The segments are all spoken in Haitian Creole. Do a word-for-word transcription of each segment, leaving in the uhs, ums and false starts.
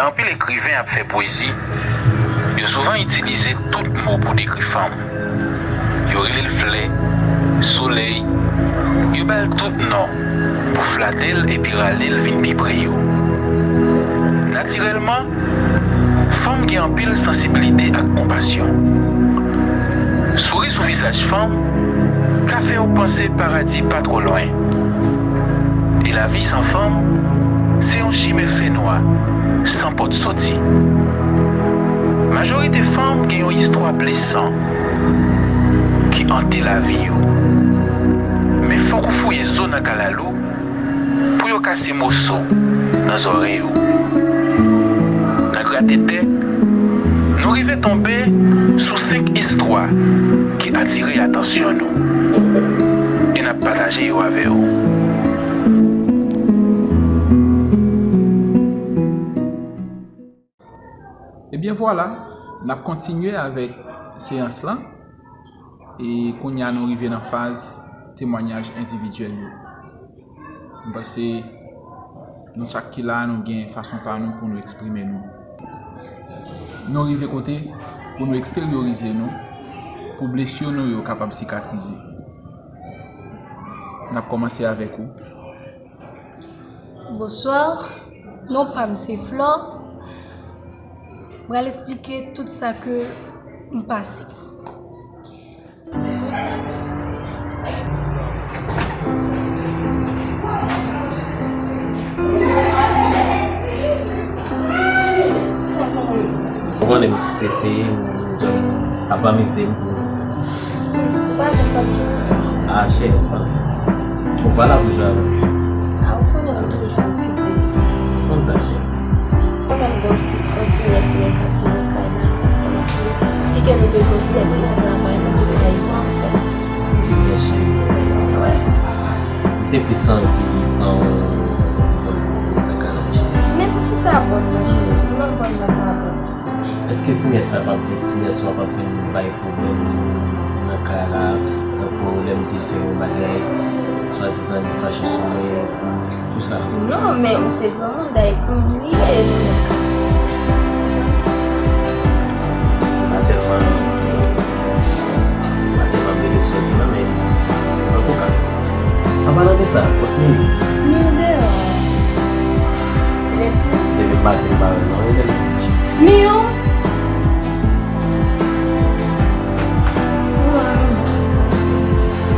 Anpil ekriven ap fè pwezi, yo souvan itilize tout mo pou dekri fanm. Yo rele l flè, solèy, yo ba l tout non pou flate l epi rale l vin pi pre yo. Natirèlman, fanm gen anpil sansiblite ak konpasyon. Souri sou vizaj fanm ka fè w panse paradi pa twò lwen. E lavi san fanm, se yon chimen fènwa, san pòt soti. Majorite fanm gen yon istwa blesan ki ante lavi yo. Men fòk ou fouye zo nan kalalou pou yo kase moso nan zòrèy ou. Nan Grate Tè, nou rive tonbe sou senk istwa ki atire atansyon nou. E n ap pataje yo avè w. Ebyen vwala, n ap kontinye avèk seyans lan. E kounye a nou rive nan faz temwanyaj endividyèl yo. M panse nou chak ki la, nou gen fason pa nou pou nou eksprime nou. Nou rive kote pou nou eksteryorize nou, pou blesi nou yo kapab sikatrize. N ap kòmanse avèk ou. Bonswa, non pa m se Flore. M pral eksplike tout sa ke m pase. Ou konnen m strese, m just ap amize m pou... Ou pa janm ap jwe. Ah, cheri, ou konnen. Ou pa la pou jwe avè m. Ah, ou konnen m toujou okipe. Konn sa, cheri. Ou konnen m gen yon ti, yon ti rès lè k ap vin nan kay la. Kòmanse, si ke nou bezwen fè plis travay, nou te ka ede m fè. Ti rès, cheri. Wi. M te plis anvi pran yon bòn nan kay la, cheri. Men poukisa bòn nan, cheri? Menm bòn nan pa bon. Èske ti nès sa p ap vin, ti nès ou a p ap vin bay pwoblèm nan kay la, tankou lè m di l fè yon bagay, swadizan li fache sou mwen, tou sa? Non, men ou se granmoun, dayè timoun li ye, Junior. M pa tèlman, m pa tèlman vle sòti non, men antouka. An palan de sa, kot Miou? Miou deyò. Depi maten m pa wè l non, e lè l vin. Miou!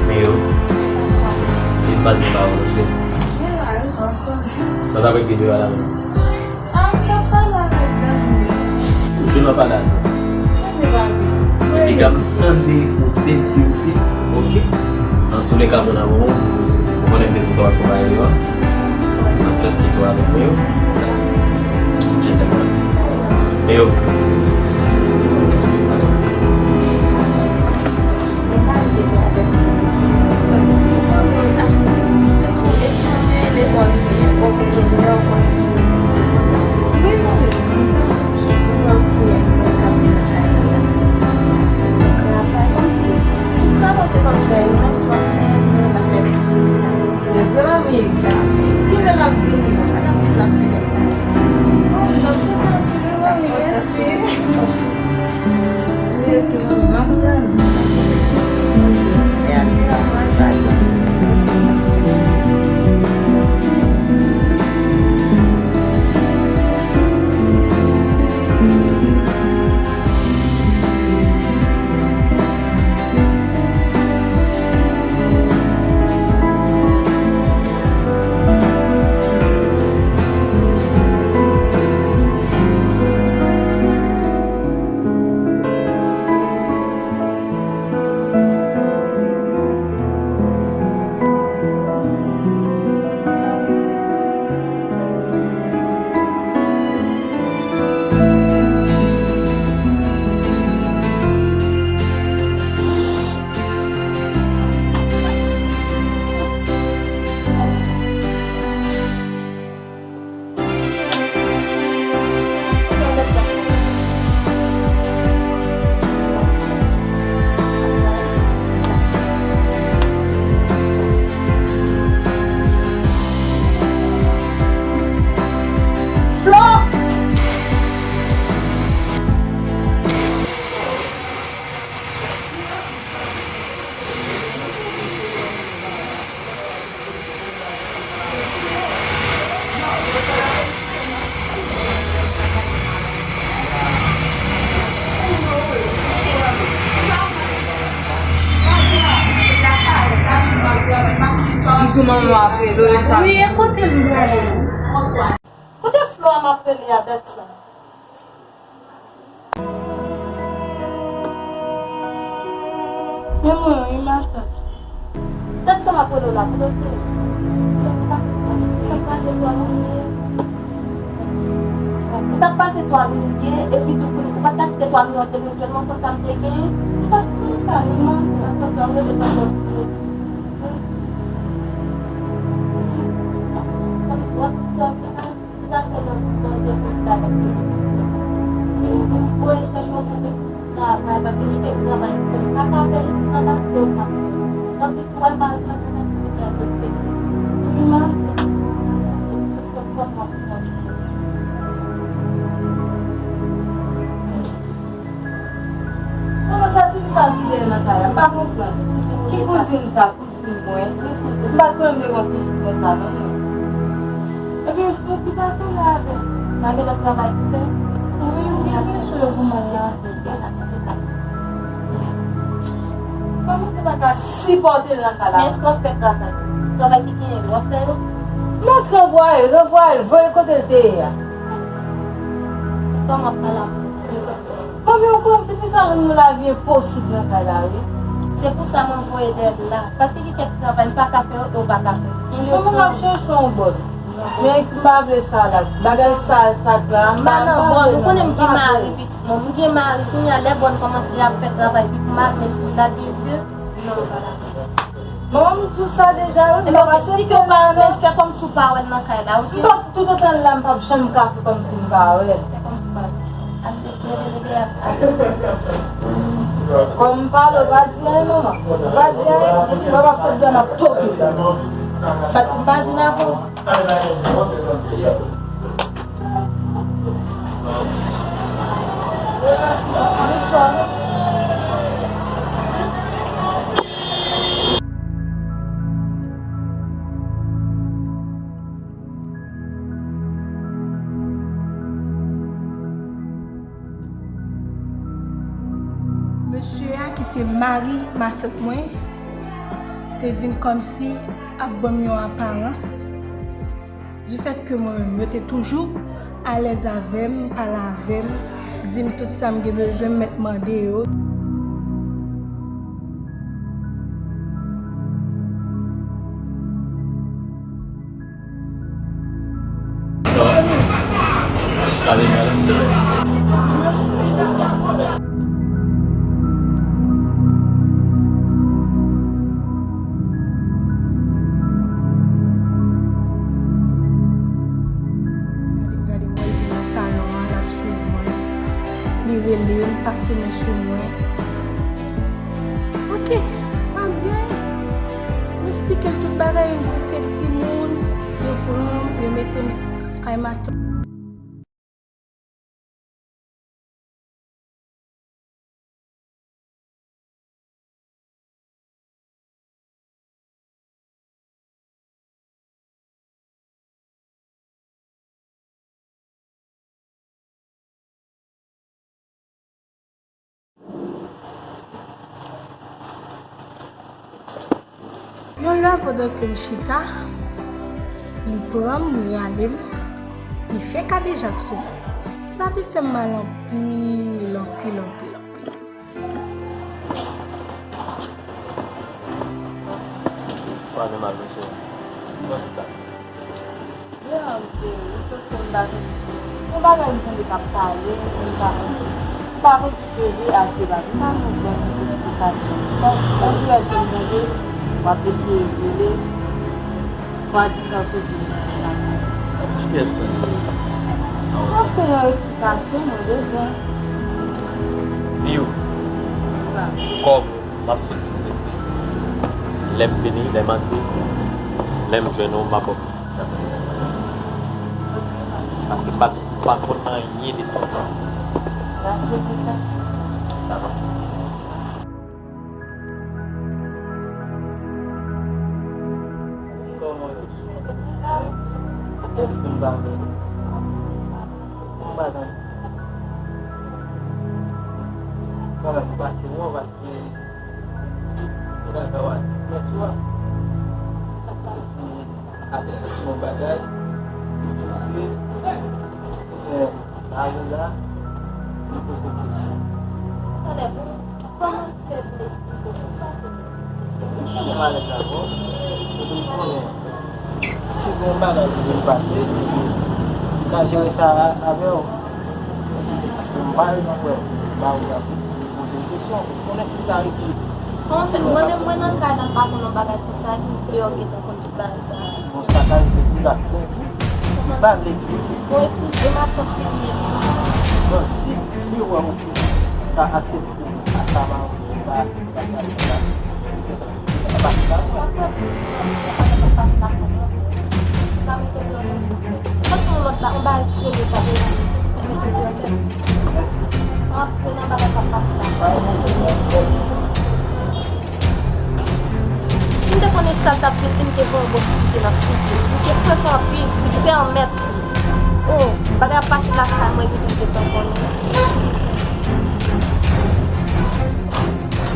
Miou. E maten m pa wè l, cheri. Sa t ap regle deyò a la menm? Ah, m t ap pale avèk zanmi m. Ou jwenn w ap pale a zanmi m? Zanmi pa m. Piga m tande ou te di w te oke. Antouleka, mon amour, ou konnen m te sou kòmanse w ale deyò a? M ap just kite w avèk mwen yo. Je t'aime. Meyou. Mwen pa vle gen avèk sou mwen. Sa mwen konprann, ah, sitou e ti mwen lekòl li ye, fòk ou gen lè w kontinye etidye konsa. Wi, mwen menm, mwen pa vle gen yon ti yès mwen k ap vin nan kay mwen la. Fòk rapay, kòmsi tout travay ou te konn fè yo, menm si w ap fè yo, w ap fè plis ke sa. Depi Amerik la, kilè l ap vini? L ap vin nan semèn sa a. Oh, l ap vin nan semèn, mèsi. Di manman w ap rele w e sa. Wi, e kote m prale? Kote Flora m ap rele a, bèt sa? Men mwen, wi, matant. Tèt sa m ap rele w la, kote w te ye? Ou t ap pase twa minit. Ou t ap pase twa minit, epi tou, ou pa t ka kite twa minit an te vin jwenn mwen, konn sa m te genyen? M pa t konn sa, non, m ap konn sa, ou rete nan kontinye. Konn sa, Se pa sèlman pou manje, pou chita avèk televizyon. Li pou voye chèche yon kote pou travay, paske li gen travay ke m pa ka fè isit nan Base, ou pa konprann. Anplis, ou wè m pa ret nan Base, li gen respekte. Li mache. Li konprann mwen pou manje. Kòman sa, ti fi sa ki gen nan kay la? M pa konprann. Ki kouzin sa? Kouzin mwen. M pa t konn menm kouzin mwen sa non, mwen. Epi, fò ti pa konnen avè. Pa gen lòt travay pou fè? Wi, m gen mesye yo pou m al lave. Kòman se pa ka sipòte l nan kay la? Men èske w ap fè travay? Travay ki genyen, w ap fè yo? Non, ranvwaye l, ranvwaye l, voye l kote l te ye a. Kòman pa la? Manmi, ou konn ti fi sa rann nou lavi enposib nan kay la, wi. Se pou sa mwen voye dèyè l la. Paske gen kèk travay m pa ka fè yo, e w pa ka fè. Manman, m ap chèche yon bòn. Men m pa vle sa la. Bagay sal, sa la, m pa, m pa vle non, m pa vle. M pa nan bòn, ou konnen m gen mari, pitit mwen. M gen mari, kounye a lè bòn kòmanse ap fè travay, epi pou mari men sou l, l al gen zye. Non, m pa dakò. Manman, m di w sa deja, wi, m p ap aksepte l non. Epi, si ke w pa renmen l, fè kòmsi w pa wè l nan kay la, oke? M p ap, toutotan l la, m p ap janm ka fè kòmsi m pa wè l. Fè kòmsi w pa wè l. Al leve, leve, leve, al, al. Kòm m pale, w pa di anyen, manman. W pa di anyen, epi lè w ap fè blan, m ap toke w. Bat m pa jwenn avè w. Mesye a ki se mari matant mwen te vin kòmsi ap ban m yon aparans. Difèt ke mwen menm, yo te toujou alèz avè m, pale avè m, di m tout sa m gen bezwen, m mèt mande yo. Gade, gade, mwen vin nan salon an, l ap swiv mwen. Li rele m, pase men sou mwen. Oke, pa di anyen. M esplike l tout bagay, m di se timoun, yo pran m, yo mete m kay matant. Yon lè, pandan ke m chita, li pran m, li rale m, li fè kadejak sou mwen. Sa te fè m mal anpil, anpil, anpil, anpil. Ou pa gen mal, mesye. Mwen chita. Deja, m te, m sot konn bagay. Yon bagay m tande k ap pale, m pa konn. M pa konn si se vre a se pa vre. M pa konn bon esplikasyon. Tankou lè ke m tande, w ap eseye rele, swadizan kouzin mwen an. Ki tèt sa? M ap fè yon esplikasyon, mwen bezwen. Piu, kòm m ap soti prese, lè m vini, lè m antre, lè m jwenn ou, m ap ba w plis. Paske m pa, m pa konn anyen de sa w di. Rasire konsa. Dakò. Kòman yo? Epi m pa vle. M pa nan. Kanmenm, m pase wè w paske Mwen ta ka wè ti mesye a. Sa k pa Apre soti yon bagay, li di ke, ebyen, Marie la, li poze kesyon. Talè, pou, kòman l fè pou l esplike sa k pase? Ou konnen malèt la, bon? Epi ou konnen, si gen yon bagay ki vin pase, li ka jere sa avè w. Paske m pa renmen wè Marie la pou poze l kesyon. Ou konnen se sa ki... Kòman fè? Mwen menm, mwen nan kay la, m pa konn yon bagay konsa, li deyò gentan konn tout bagay sa. Bon, sa ka rive pou l ap pèdi. Li pa vle di. Bon, epi, e matant li menm? Non, si li wè ou ka aksepte a sa Marie, ou pa aksepte a sa li la, ou gentan pase la. Pase yon lòt la, yon bagay serye k ap rive, silvouplè, mete pye anfèt. Mèsi. Antre nan bagay k ap pase la. Si m te konnen sa l t ap fè, si m te voye yon bon kout pise nan figi l. Misye frekan anpil, li pèmèt. Oh, bagay ap pase lakay mwen, epi m te pa konnen.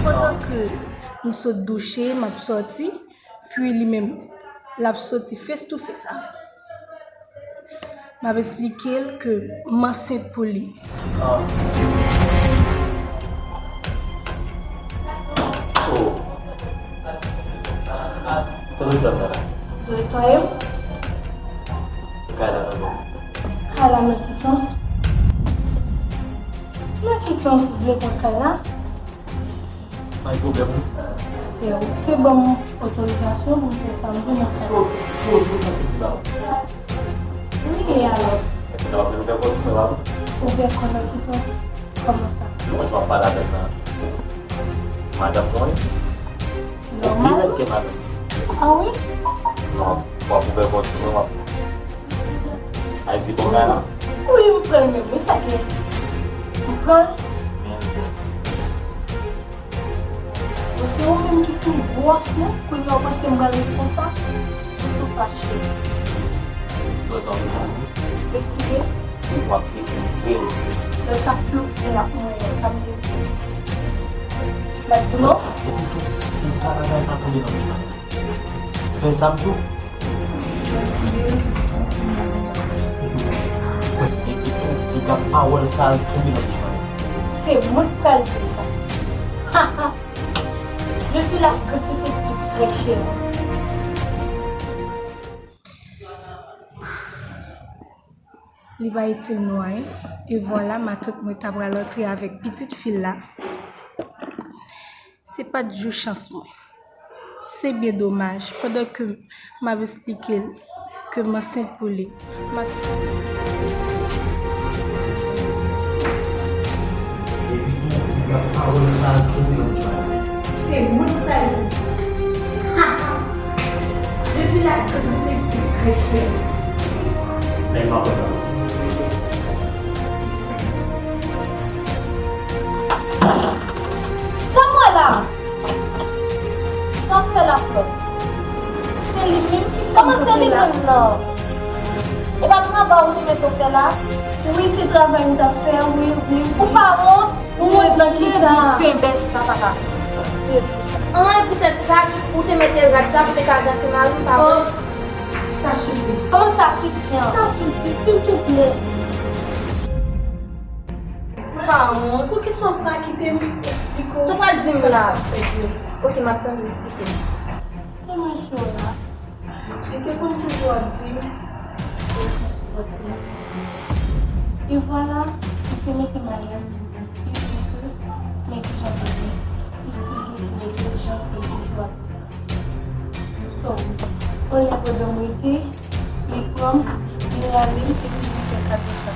Pandan ke m sot douche, m ap sòti, pi li menm, l ap soti face to face avè m. M ap esplike l ke m ansent pou li. Ah. Oh. Sa w ap fè la? Ou netwaye m? Kay la nan men w. Kay la nan ki sans? Nan ki sans ou vle pran kay la? Pa gen pwoblèm, wi. Se ou ki te ban m otorizasyon pou m fè sa m vle nan kay la. Ki oto-, ki otorizasyon ki ba w? Wi, e alò? Èske w ap vin ouvè pòt ou, mwen pa vle? Ouvè kò nan ki sans? Kòman sa? Non, mwen pa pale avèk nan madanm mwen. Nòmal. Ou pi bèl ke madanm. Ah wi? Non, w ap ouvè pòt ou, mwen w ap Ay di bon bagay la. Wi, m pran l menm, wi, sa ke. M pran l. Men, bon, se ou menm ki fin gwòs, non? Kounye a w panse m pral ret konsa? Sitou pa cheri. Sa w ap di? Retire. Wi, w ap retire l. Lè w t ap fè ouvè ak mwen, sa m te di. M ap di non? Epi tou, li pa bagay sa tonbe nan bouch mwen. Fè sa m di w. Epi tou, li ka pawòl sa al tonbe nan bouch mwen. Se mwen k pral di sa. Ha, ha. Je suis la grande détective très chère. Li pa itil nou anyen. E vwala, matant mwen ta pral antre avèk pitit fi l la. Se pa t jou chans mwen. Se byen domaj, pandan ke m ap esplike l ke m ansent pou li, m ap... Epi tou, li ka pawòl sa al tonbe nan bouch mwen. Se mwen k pral di sa. Ha, ha. Je suis la grande détective très chère. Nèg pa fè sa. Sa m wè la? Sa w ap fè la, Flò? Se li menm ki fè m kanpe la. Kòman se li menm nan? E pa travay ou te mete w fè la? Wi, se travay m t ap fè, wi, wi, wi. Ou pa wont? Ou wont nan kisa? Kredi penbèch sa pa ka. Kredi sa. An, e poutèt sa ou te mete rad sa pou te ka danse mari m, pa vre? Oh, sa sifi. Kòman sa sifi an? Sa sifi, silvouplè. Ou pa wont? Poukisa w pa kite m eksplike w sa k ap fèt yo? Sa w pral di m la? Ok, m ap tande, eksplike m. Se mesye w la. Li te konn toujou ap di m, se konn pòt li. E vwala, li te mete m alèz. Li di ke, men kijan pou li, li still toujou rete jan ke l toujou ap di la. So, olye pandan m rete, li pran m, li rale m, epi li fè kado sa.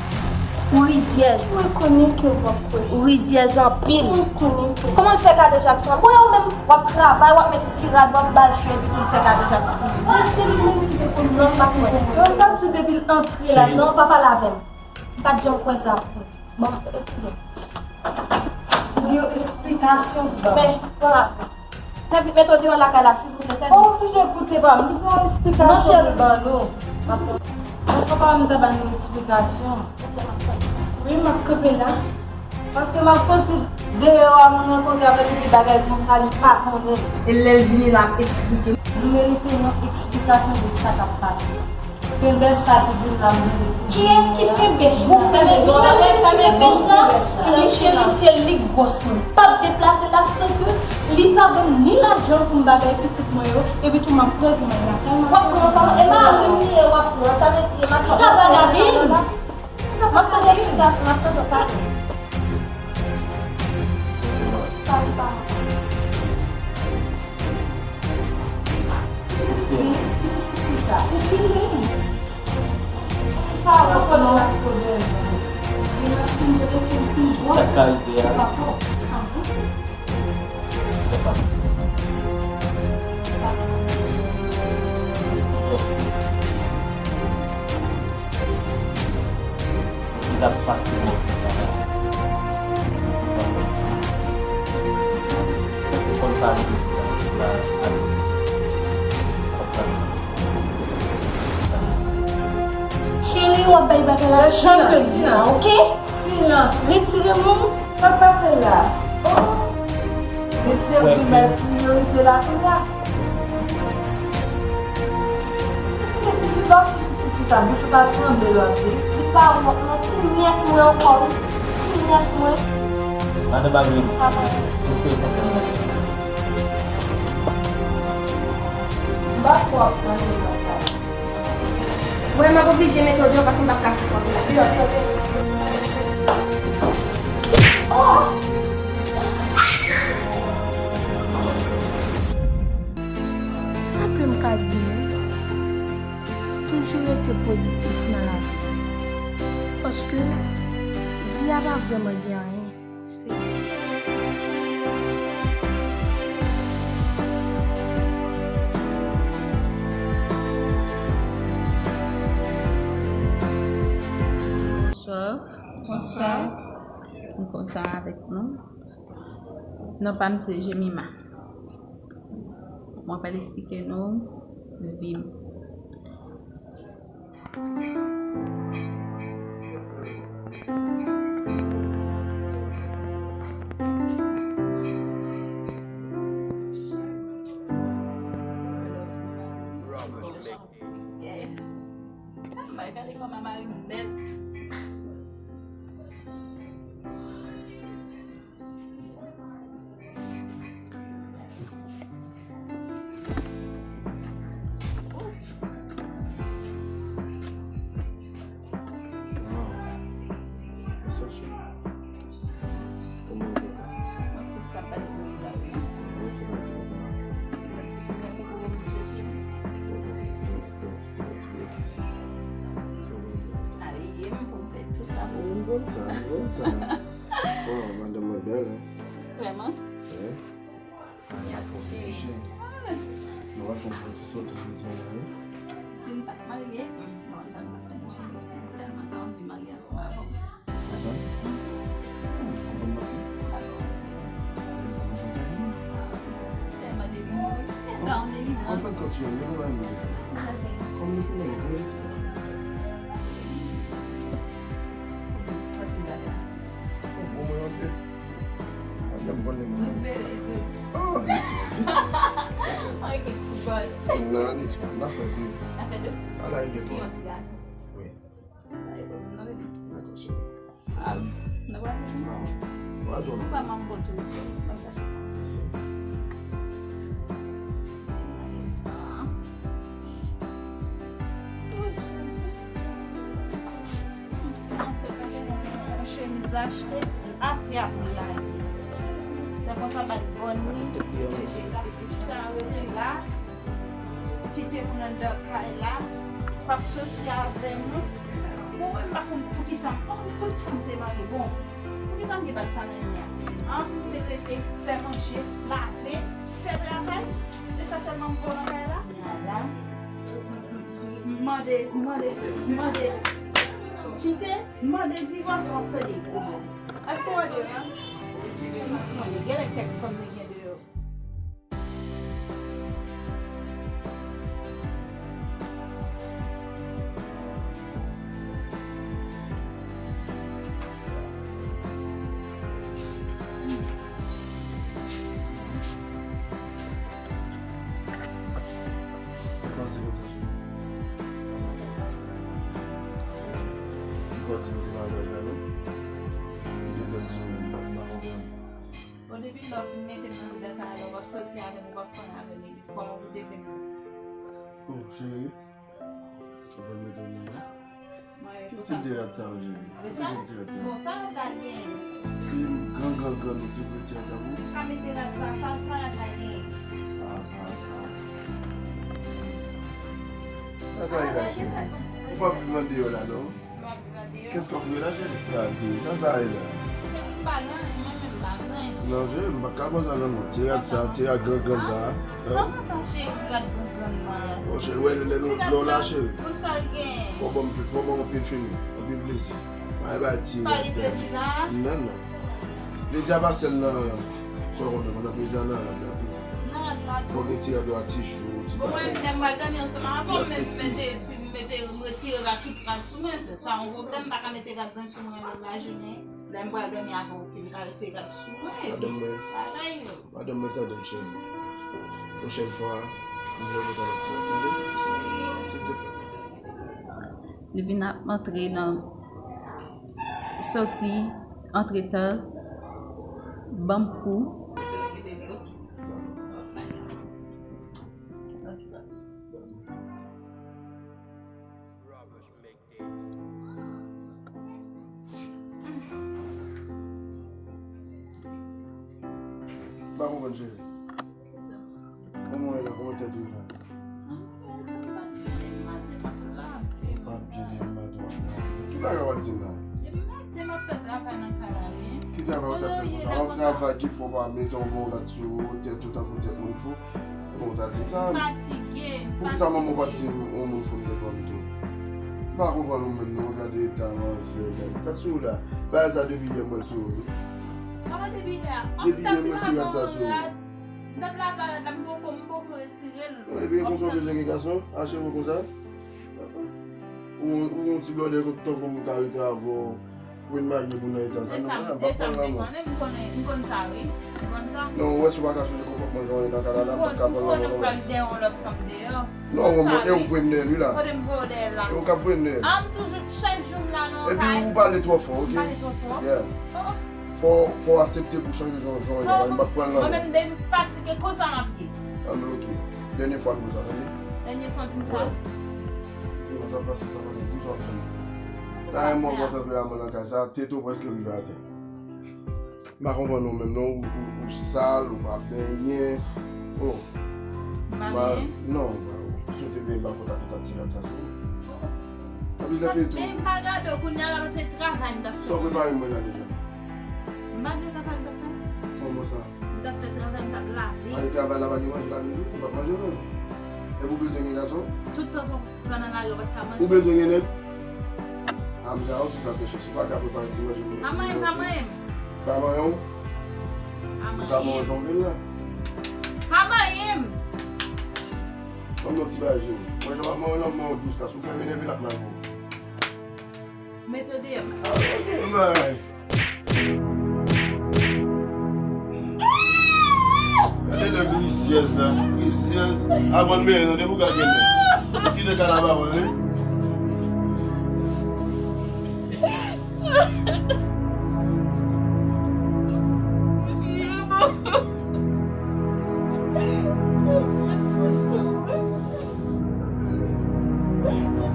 Ou rizyèz. Mwen konnen ke w p ap kwè. Ou rizyèz anpil. Mwen konnen ke... Kòman l fè kado Jackson? Bon, e ou menm, w ap travay, w ap met ti rad, w ap ba l chou epi pou l fè kado Jackson. Mwen se li menm ki te konn... Non, m pa t kwè. Mwen pa t di depi l antre la. Non, pa pale avè m. M pa t janm kwè sa. Bon, eskize m. Pou di yo esplikasyon ban. Men, pran la. Fè vit, mete w deyò lakay la, silvouplè, fè vit. Ou oblije koute pa m, li gen yon esplikasyon pou l ban nou. Mwen papa m ta ban nou esplikasyon. Wi, m ap kanpe la. Paske m ap soti deyò a, mwen rankontre avèk yon ti bagay konsa, li pa konnen. E lè l vini la, ap eksplike. Nou merite yon eksplikasyon de sa k ap pase. Penbèch sa ki vin la, m vin. Kiyès ki penbèch la? Ou fèmen, ou fèmen, fèmen pèch la? Epi cheri, se li k gwòs mwen. M p ap deplase la san ke li pa ban m ni lajan pou m bagay pitit mwen yo. Epi tou, m ap pran pou mwen lakay mwen. W ap pran kòman? E mari m li ye w ap pran. Sa vle di, e m ap... Sa pa gade m. M ap tande eksplikasyon, m ap tande w pale. Pale pa. Pitit fi, pitit fi sa, ou ki li? Ou pa wè kòman l ap pwoblèm. Li nan fin de l, li fin gwòs. Sa k rive a? Papa. Ah bon? Papa. Li t ap pase mò konsa la. Ou konn pale de sa, la, ale. Konprann. Cheri, w ap bay bagay la jan ke l ye a, oke? Silans. Retire men w. Sa k pase la? Oh! Mesye, ou vin bay priyorite la, kounye a. Pitit, pitit fi sa, bouch ou pa tranble lè w ap di. Li pa wont non, ti nyès mwen ankò, wi. Ti nyès mwen. Madan Marie, eseye konprann mwen. M pa kwè w ap pran yon bagay. Mwen, m ap oblije mete w deyò paske m p ap ka sipòte la. Deyò, deyò, deyò. Oh! Sa ke m ka di nou, toujou rete pozitif nan lavi. Paske vi a pa vrèman gen anyen. Se... Bonswa. Bonswa. M kontan avèk nou. Non pa m se Jemima. Mwen pral eksplike nou vi m. Gade kòman mari m nèt. Wow. Sa chè. Kòman w ye? Mwen tout ka pale pou mwen la, wi. Wi, se pa ti konsa. Mwen ti konsa pou mwen chèche. Ok, yon, yon ti, yon ti blokis. Sa w konn fè? Ale, ye m pou m fè tout sa pou ou. M konn sa, m konn sa. Waw, madanm mwen bèl, hein? Vrèman? Wi. Mèsi, cheri. Nou va fè yon ti soti jodi a, wi. Si m pa t marye, hmm, mwen konn sa m t ap fè, cheri, cheri, m tèlman te anvi marye ansanm avè w. Konsa? Hmm, ou konn manti? M pa konn manti. Mwen konn sa, non? Ah, tèlman delivrans, wi. Sa yon delivrans. An fen de kont, cheri, men nou va yon delivrans. Konsa, cheri. Kòm nou fin marye, kòman ti zafè? Pati m gade la. Bon, bon, mwen antre. Mwen konn li, mwen. Mwen espere ke... Oh, li twò vit. Mwen gen kout gòj. Non, li twò. N a fè de. N a fè de? Ala, li gen twò. Yon ti gason. Wi. Pa gen pwoblèm non, baby. Dakò, cheri. Ah, n a pral fè chita. Ou pa manm bò tou, cheri. Ban m chache. Mèsi. Gade sa. Oh, Jezi. Yon chemiz achte atè ap li ale. Se konsa bat bòn li, sa rete la, kite moun anndan kay la, p ap soti avè mwen. Bon, mwen m pa konn poukisa, poukisa m te marye. Bon, poukisa m gen bag sa nan men an? An, se rete, fè manje, lave, fè travay. Se sa sèlman m fè nan kay la? Ala. M mande, m mande, m mande kite, m mande divòs, w ap plede pwoblèm. Èske w wè de, an? M konnen, genlè kèk fanm te gen deyò. Se konsa, cheri. Li pati pou se bagay la, non? Li te tèl sou mwen, m pa konprann. Bon, depi lè w fin mete m nan mitan kay la, w ap soti avè m, w ap pran avè m, epi kòman pou te vin? Oh, cheri. Ou pral mete w nan la? Ki stil de rad sa yo, cheri? Ki jan ti rad sa? Bon, sa rad la gen? Se gran, gran, gran nou te pran ti rad sa pou ou? Ou ka mete rad sa, sa, sa rad la gen? Ah, sa, sa. Sa, sa ye la, cheri? Ou p ap viv andeyò la, non? M ap viv andeyò. Kès kòf ou ye la, cheri? Gade, sa, sa ye la? Cheri, m pa gen anyen, mwen menm m pa gen anyen. Non, cheri, m pa ka pran sa nan men w. Ti rad sa, ti rad gran, gran sa. Kòman sa, cheri, rad gran, gran nan? Bon, cheri, wè, lè nou, lè w la, cheri. Pou sa l gen? Fò ban m, fò ban m anpil fini, anpil plezi. Pa bay ti rad. Pa gen plezi la? Non, non. Plezi a pa sèl nan, sa w konnen, nan plezi a nan rad la tou. Nan rad la tou. Fò gen ti rad yo a ti jou, ti bagay. Bon, mwen, lè m pral dòmi ansanm avè w, m mete, m mete, m retire rad, tout rad sou mwen, se sa yon pwoblèm, m pa ka mete rad mwen sou mwen lajounen. Lè m pral dòmi avè w, m ka retire rad sou mwen. Madanm mwen. Bagay yo. Madanm mwen, tande m, cheri. Pwochèn fwa, m vle mete lòt ti rad, tande? Silvouplè. Li vin ap antre nan, soti, antre tan, ban m kou. M pa konprann, cheri. Kòman w ye la? Kòman tèt ou ye la? Ou pa byen, m pa twò byen. Ki bagay w ap di m la? Ki travay w t ap fè konsa? Yon travay ki fò pa mete yon bon rad sou tèt ou tankou tèt moun fou. Bon, w ta di m sa. M fatige, m fatige. Poukisa manman w pa t di m yon moun fò m te pran pito? M pa konprann ou menm non, gade eta manzè, gade sa sou ou la. Bagay sa depi yè m wè l sou ou wi. Kòman depi yè a? Depi yè m wè ti rad sa sou ou. M t ap lave rad la, m poko, m poko retire l. Epi konsa w bezwen gen gason? Achte w konsa? Ou, ou yon ti blòdè tankou m ka rete avè w. Pou vin marye pou nan eta sa, non, m pa pran lanmò. E sa m te konnen, m konnen, m konn sa, wi. M konn sa. Non, ou wè si w pa ka chanje konpòtman jan w ye nan kay la, m pa ka pran lanmò. M konnen ou pral gen yon lòt fanm deyò. Non, mwen, e ou voye m dèyè l, wi, la. Kote m voye w dèyè l la? E ou k ap voye m dèyè l. Ah, m toujou, chak jou m la nan yon kay. Epi ou pale twò fò, oke? M pale twò fò? Yeah. Oh, oh. Fò, fò w aksepte pou chanje jan, jan w ye la, m p ap pran lanmò. Mwen menm, depi m fatige, konsa m ap ye. Anben, oke. Dènye fwa m di w sa, tande? Dènye fwa w di m sa? Wi. Di m sa pase, sa pase, di m sa w ap fè. Sa renmen w pran tanperaman nan kay sa, tete w prèske rive atè. M pa konprann ou menm non, ou, ou, ou sal, ou pa benyen. Oh. M pa benyen? Non, ou sou te benyen pa kontak kontak ti rad sa sou ou. Anplis nan feyton. Men m pa gade w kounye a la, paske travay m t ap fè. Sa w prepare mwen la deja? M pa gen travay m t ap fè. Kòman sa? M t ap fè travay, m t ap lave. Ay, travay la pa gen manje ladan l tou, ou p ap manje non. Epi ou bezwen gen gason? Tout tan se w pran nan lari, ou pa t ka manje. Ou bezwen gen nèg? A m ka wè si sa fè chans, ou pa ka prepare ti manje pou nou. Pa manyen m, pa manyen m. Pa manyen w? Pa manyen. Ou ka manyen jan w vle l la. Pa manyen m. Ban m yon ti bagay, Jezi. Mwen, jan m ap manyen w la, m manyen w dous la. Si w fè m enève, l ap mal pou ou. Mete w deyò. Ah, ok, man. Gade lè rizyèz la, rizyèz. Aprann benyen non, depi w ka gen nèg. Kite kalaba mwen, wi.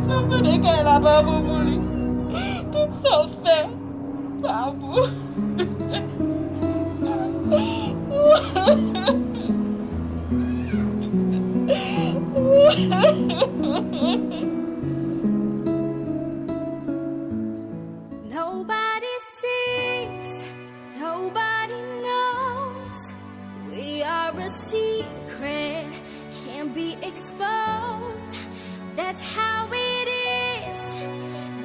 Sa fè de kay la pa bon pou li. Tout sa w fè pa bon. Nobody sees, nobody knows. We are a secret, can't be exposed. That's how it is,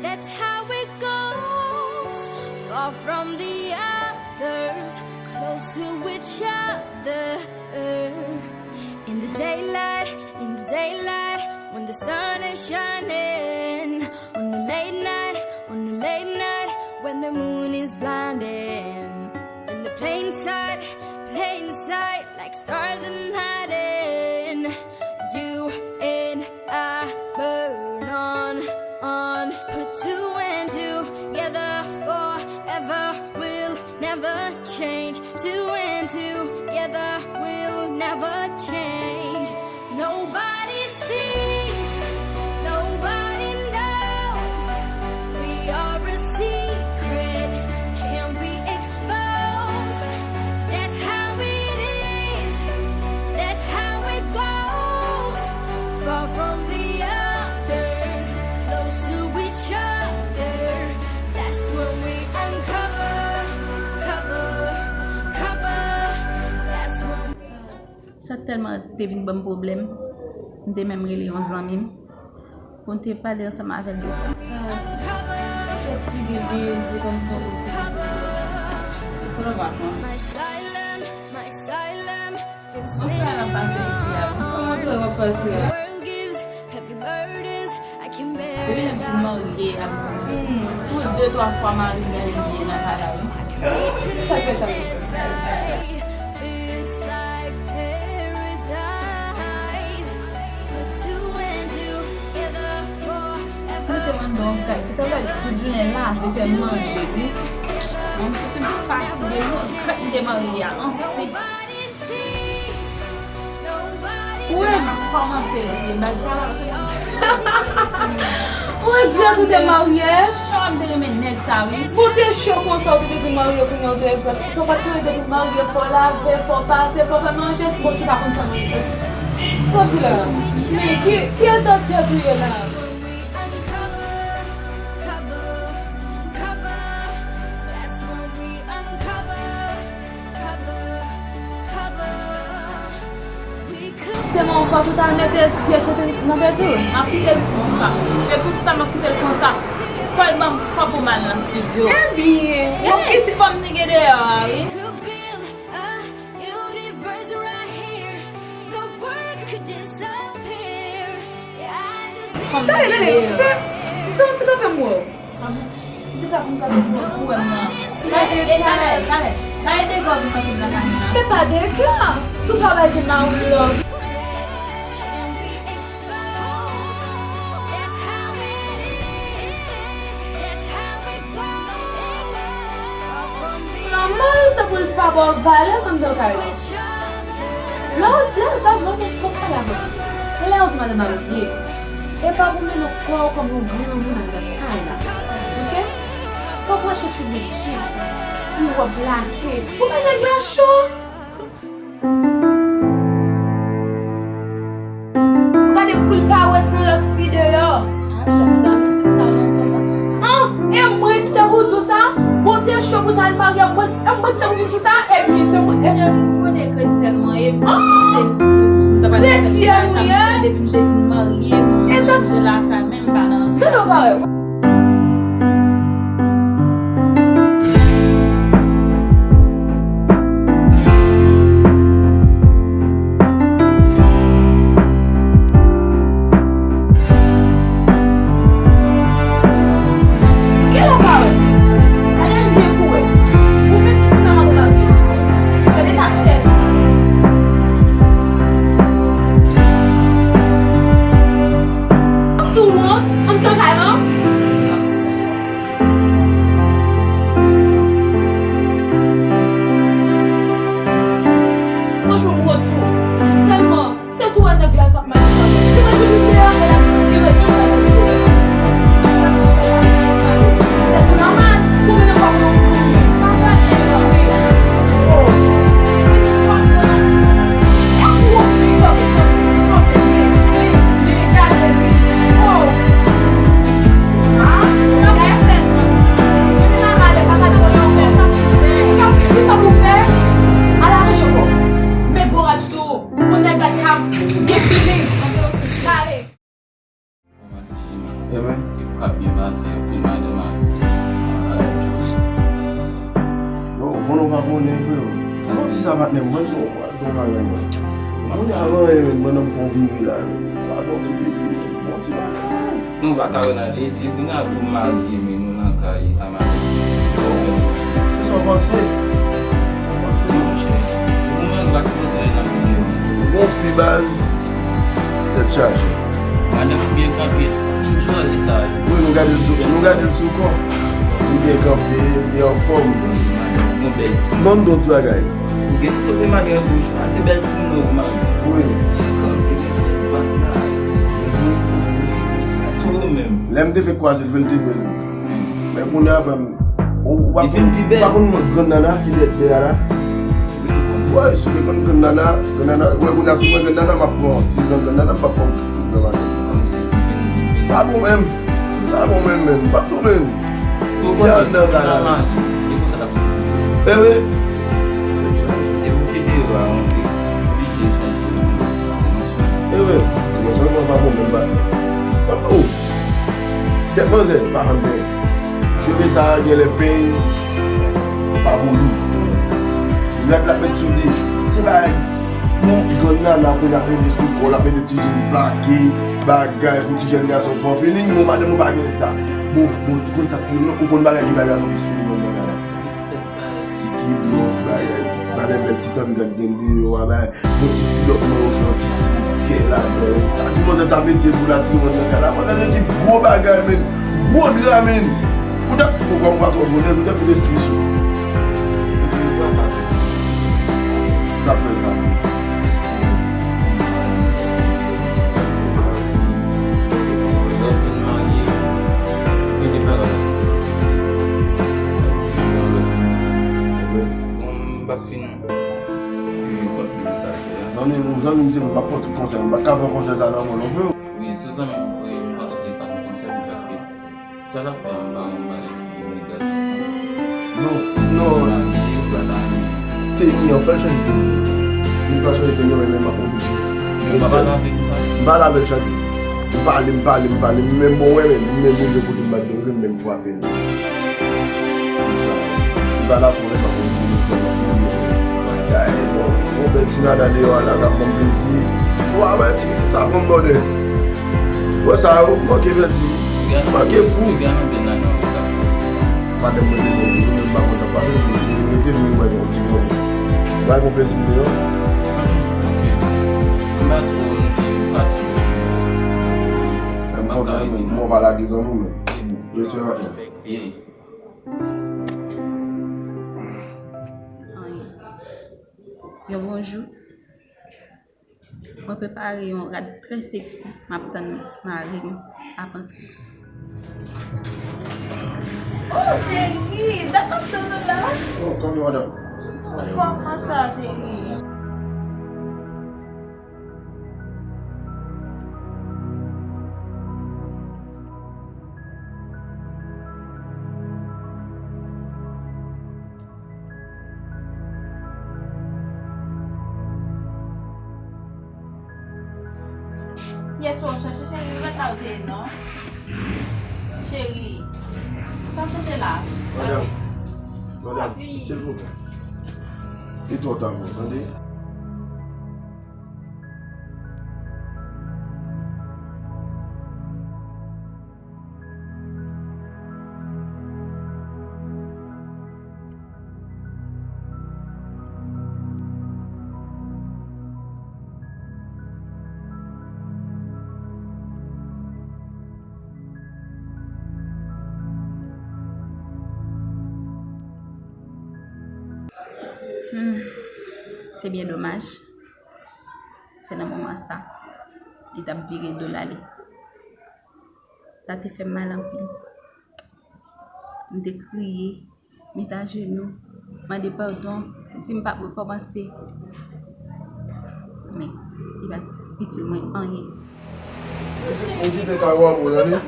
that's how it goes. Far from the others, close to each other. In the daylight, in the daylight, when the sun is shining. On the late night, on the late night, when the moon is blinding. In the plain sight, plain sight, like stars in hiding. You and Tèlman te vin ban m pwoblèm, m te menm rele yon zanmi m pou n te pale ansanm avè l de sa. Fèt figi l byen, se kòm si yon kote. Kote w ap pran? Mwen pral ap pase isi a. Kòman w ap pase a? Depi lè m fin marye, ap di, hmm, tou de twa fwa mari m gade m byen nan kay la, wi. Sa k fè sa? Mwen te mande yon kay, se travay tout jounen lave, fè manje, wi. Menm si m fatige, m regrèt m te marye a, anfen. Ou wè, m ap kòmanse, mesye, bay sa la. Ou regrèt ou te marye? Cho, m te renmen nèg sa, wi. Ou te cho konsa, ou te bezwen marye, kounye a ou te regrèt. Sa w pa t konnen depi w marye, fò w lave, fò w pase, fò w fè manje, si bon, si pa konn fè manje. Sa w di la? Men ki, ki eta tèt ou ye la? Sèlman yon fwa pou ta mete pyès nan tèt ou. M ap kite l konsa. Se pou sa m ap kite l konsa. Fò l ban m kòb pou m al nan estidyo. Ebyen, w ap kite fanm nèg deyò a, wi. Tande, tande, se, se yon ti kanpe m wè w. Kite sa pou m ka vin pou wè m nan. Gade, e talè, talè. Gade dega w vin mete m nan kay la. Se pa dega. Si w pa bay se mari w love. Manman l se pou l pa ba w valè anndan kay la. Lè w, lè w sa, mwen menm fòk pale avè w. Men lè w di madanm marye, e pa pou mennen kò w kòm yon granmoun anndan kay la. Oke? Fòk w achte ti bout jip, ti wòb lake. Pou bay nèg la cho. Gade poul pawèt nan lòt fi deyò. An, e mwen ki te pou di w sa? Bon, te cho pou t al marye, mwen, e mwen ki te pou di w sa? Epi se mwen. Cheri, ou konnen kretyèn mwen ye, m panse m ta pral fè sa, m konnen depi m te fin marye, m rantre lakay, men m pa nan. Tande w pawèt. Gade m byen pou wè. Ou menm ki se nan mande mari. Gade ta tèt. Ou wont anndan kay lan? Franchman, m wont pou ou. Sèlman, se sou wè nèg la sa ap mache. Li mwen toujou vle avè l, li mwen toujou vle avè l. Se tou nòmal. Ou menm pa konn. Bon, bon, nou pa konnen, frè. Sa nou di sa, patnè m, mwen, bon, bon, bagay, mwen. Mwen, avan, eh, mwen, nan fon vire la, pa ton ti pipi, bon ti bagay. Nou pa ka wè nan leti, kounye a pou marye, men nou nan kay, a marye. Se sa w panse? Sa w panse? Non, monchè, ou menm pa sipoze wè nan videyo. Bon fi baz, tèt chaje. Madanm byen kanpe, m joli sa. Wi, nou gade l sou, nou gade l sou kò. Li byen kanpe, li anfòm. Wi, madanm, bon bèl ti. Ban m di w ti bagay. Ou gen sote marye an tou, chwazi bèl timoun ou marye. Wi. Jan kanpe, men bèl bag la. Tou menm. Lè m te fèk kwaze l, vre l te bèl. Men kounye a, frè m, ou, ou pa konn, ou pa konn mwen grann nana ki dèyè dèyè a la. Wi, si w te konn grann nana, grann nana, wè kounye a si mwen grann nana, m ap pran ti grann nana, m p ap pran ti grann nana. Pa bon menm, pa bon menm, men. Ou konn nan kay la. E konsa l ap toujou ye. E wi. E pou ki deyò a rantre, oblije chanje. Ti manzè, mwen pa bon menm bagay. Oh! Tèt manzè pa janm bèl. Cheve sa a gen lè peny pa boni. Rad l ap met sou li. Se bagay. Bon, grann nana kounye a rive sou kò l, l ap mete ti jil plake, bagay pou ti jèn gason pran feeling. Bon, madanm ou pa gen sa. Bon, bon, si konn sa, ou konn bagay ki bay gason plis feeling nan nana. Ti kibòt, bagay, bagay bèl ti tann gad gen deyò a, bagay. Bon ti kilòt nan yo fè yon ti stil kè ladan. Sa di manzè ta mete pou l atire moun nan kay la. Manzè gen ti gwo bagay, men. Gwo dra, men. Ou ta, ou pa, ou pa twò gwo, nèg, ou ta mete sis ou. Sa fè sa. Bon, m pa fin. Zanmi m, zanmi m, se mwen, m ap pote konsèy. M pa ka pran konsèy sa nan men w, non, frè. Wi, se zanmi m, wi, m panse li pa nan konsèy, paske sa l ap fè anba yon bagay ki negatif. Non, non. Teni an, fè l chanje teni. Si l pa chanje teni, mwen menm m ap oblije. M pa pale avè l sa. M pale avè l chak jou. M pale, m pale, m pale, m menm bon, mwen menm, m menm rive kote m bat, m menm frape l. Konsa, si m pa la, konnen pa konn di, se yon fou. Dayè, bon, yon bèl ti nana deyò a la k ap ban m plezi. Wa, wè, ti pitit sa pran m bòdè. Wè sa, yo manke vèti, manke fou. Madanm mwen te vin, nou menm pa konn sa k pase, nou rete nou wè yon ti granmoun. Bay bon plezi m deyò. Ok. M pa twò, m te pase. Menm pwoblèm, men mwen pa lage zanmi w, men. Respè anpil. Anyen. Yon bon jou, mwen prepare yon rad trè seksi, m ap tann mari m ap antre. Oh, cheri, dat m ap tann ou la. Oh, kanpe, madanm. Kòman sa, cheri? Yèswa w chache cheri, ou pa ta w te non. Cheri, sa w chache la? Madanm, madanm, silvouplè. Li twò ta pou ou, tande? Hmm, se byen domaj. Se nan moman sa, li t ap vire do l ale. Sa te fè m mal anpil. M te kriye, met ajenou, mande padon, di m p ap rekòmanse. Men, li pa t itil mwen anyen. Ou kite kay ou a pou ou, tande?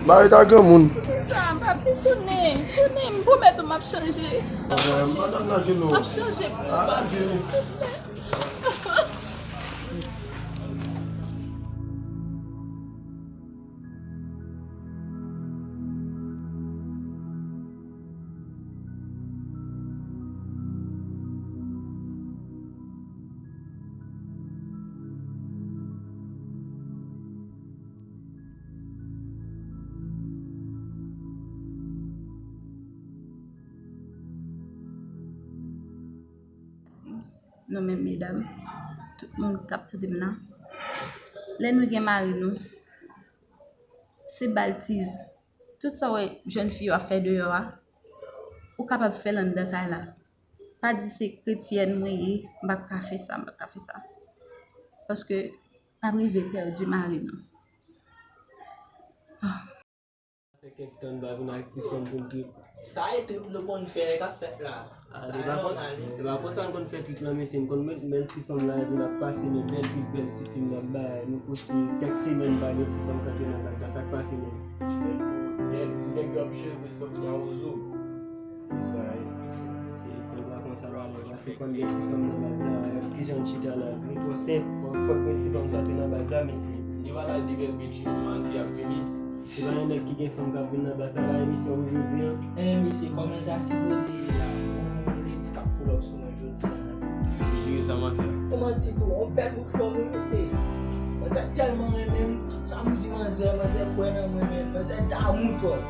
Mari ta granmoun. Sa, papi, tounen, tounen, m pwomèt ou m ap chanje. M ap chanje pou ou, papi. Nou menm medam, tout moun k ap tande m nan, lè nou gen mari nou, se ba l tiz. Tout sa w wè jèn fi yo ap fè deyò a, ou kapab fè l anndan kay la. Pa di se kretyèn mwen ye, m p ap ka fè sa, m p ap ka fè sa. Paske n ap rive pèdi mari nou. Ah. Fè kèk tan n pa vin ak ti fanm pou n trip. Sa e trip nou konn fè k ap fèt la. Ah, e pa kon, e pa konsa n konn fè trip lan, mesye, n konn met bèl ti fanm la epi n ap pase, men bèl trip, bèl ti fim n ap bay, nou poste kèk semèn pa gen ti fanm k antre nan kay sa, sa k pase menm? Nèg, nèg yo ap jere sans mawozo. Sa e, se fanm la konn Sa va lè, paske kòm gen ti fanm nan baz la, kijan n chita la, nou twò senp, fòk gen ti fanm k antre nan baz la, mesye. Li pa la, li bèl bitch, yo manti ap vini. Se pa yon nèg ki gen fanm k ap vin nan baz la, pa emisyon pou jodi an. Eh, mesye, kòman l ta sipoze ye la? Bon, de ti k ap pull up sou mwen jodi an. Li jere sa m ap fè. Kòman di tou, yon bèl bout fanm wi, mesye. Manzè tèlman renmen m, tout sa m di manzè, manzè kwè nan mwen, men manzè damou twòp.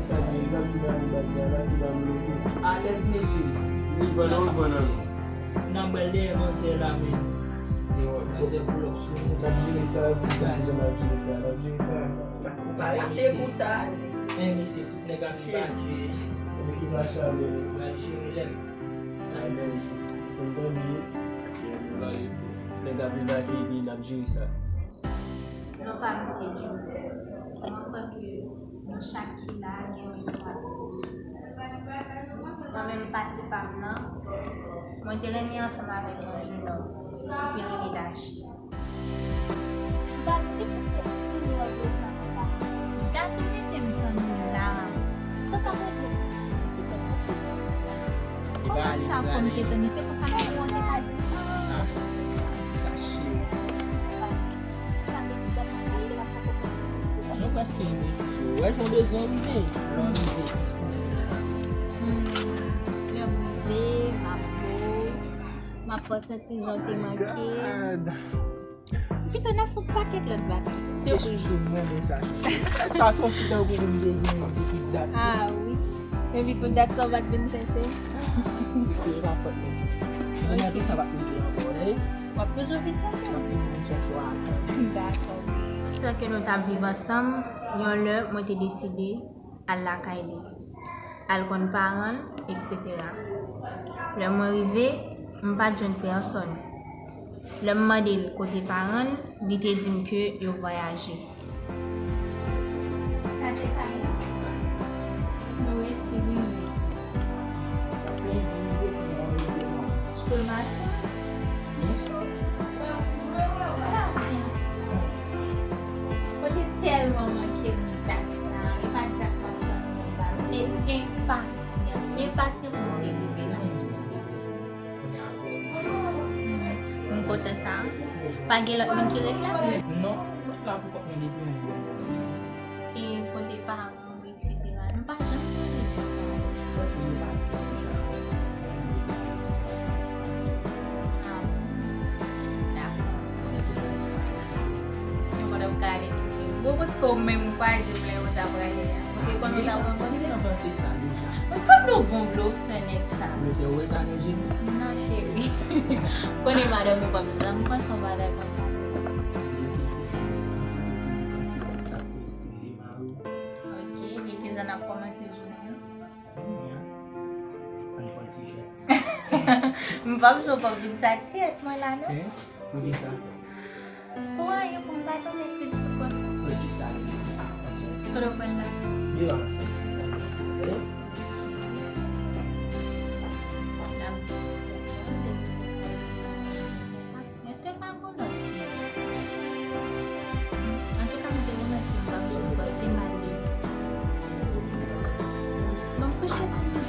Sa gen, li pa vin nan baz la, li pa vin nan baz la. Alèz, mesye. Li pran nan, li pran nan. N ap bwè l dèyè manzè la, men. Manzè pull up sou nou. N ap jere sa, n ap jere sa, n ap jere sa. Pa rate pou sa. En, mesye, tout nèg ap debake. Nèg ki pa chale. Pral jere lè. Sa men, se, se m tande. Nèg ap debake, epi n ap jere sa. Non pa m se Djoulie. Mwen kwè ke nou chak ki la gen rezon ak nou. Mwen menm pati pa m nan, mwen te renmen ansanm avèk yon jenòm ki te rele Dachi. Dat ou mete m tann ou la. Kòman sa fò m te tann ou? Se konsa menm ou te ka di? Ah, sa cheri. Mwen prèske rive sou ou. Wè, jan w bezwen rive. Lè w rive, diskouvri. Hmm, lè m rive, m ap bo, m ap fè w santi jan w te manke. Pito n ap fè yon pakèt lòt bagay. Sipriz. Chouchou, m renmen sa, chouchou. Sa se yon fi tankou m te gen depi dat. Ah wi. Depi tout dat sa w pa t vin chèche m. Depi e pa fòt mwen. Mwen tou sa pa t mete ankò, eh. W ap toujou vin chèche m. W ap toujou vin chèche w atann. Dakò. Tan ke nou t ap viv ansanm, yon lè mwen te deside al lakay li, al konn paran l, etsetera. Lè mwen rive, m pa t jwenn pèsonn. Lè m mande l kote paran l, li te di m ke yo vwayaje. Sa te kay la. Nou resi rive. Pou l mache. Pa byen. Mwen te tèlman manke dat sa. E pa dat m ap tann pou m ba. Mwen te enpasyant. Enpasyant pou m te rive la. Kounye a pou. M kontan sa. Pa gen lòt moun ki ret la? Non, mwen la pou kont mwen depi yon bon moman. E kote paran w, etsetera. Nou pa janm pale de sa. Paske nou pati deja. Ah bon? Dakò. Mwen kontan pou gade tout. Bon, paske w menm kwaze m lè w t ap prale a. Ou te konn ou t ap rankontre? Mwen sanble w bon blofè nèg sa. Blofè, ou wè sa nan je m? Non, cheri. Konnen madanm ou p ap janm panse yon bagay konsa. Ok, e kijan n ap kòmanse jounen an? Ann fè yon ti jwèt. M p ap jwe, w p ap vin satisfè mwen la, non? Hein? Poukisa? Pou anyen, pou m pa tonbe kwit sou kò. Kote w pral la? Devan m soti. Èske pa gon lòt fi? Antouka, m te pwomèt ke m p ap jwe, m panse m ale. Bon, kouche pou mwen.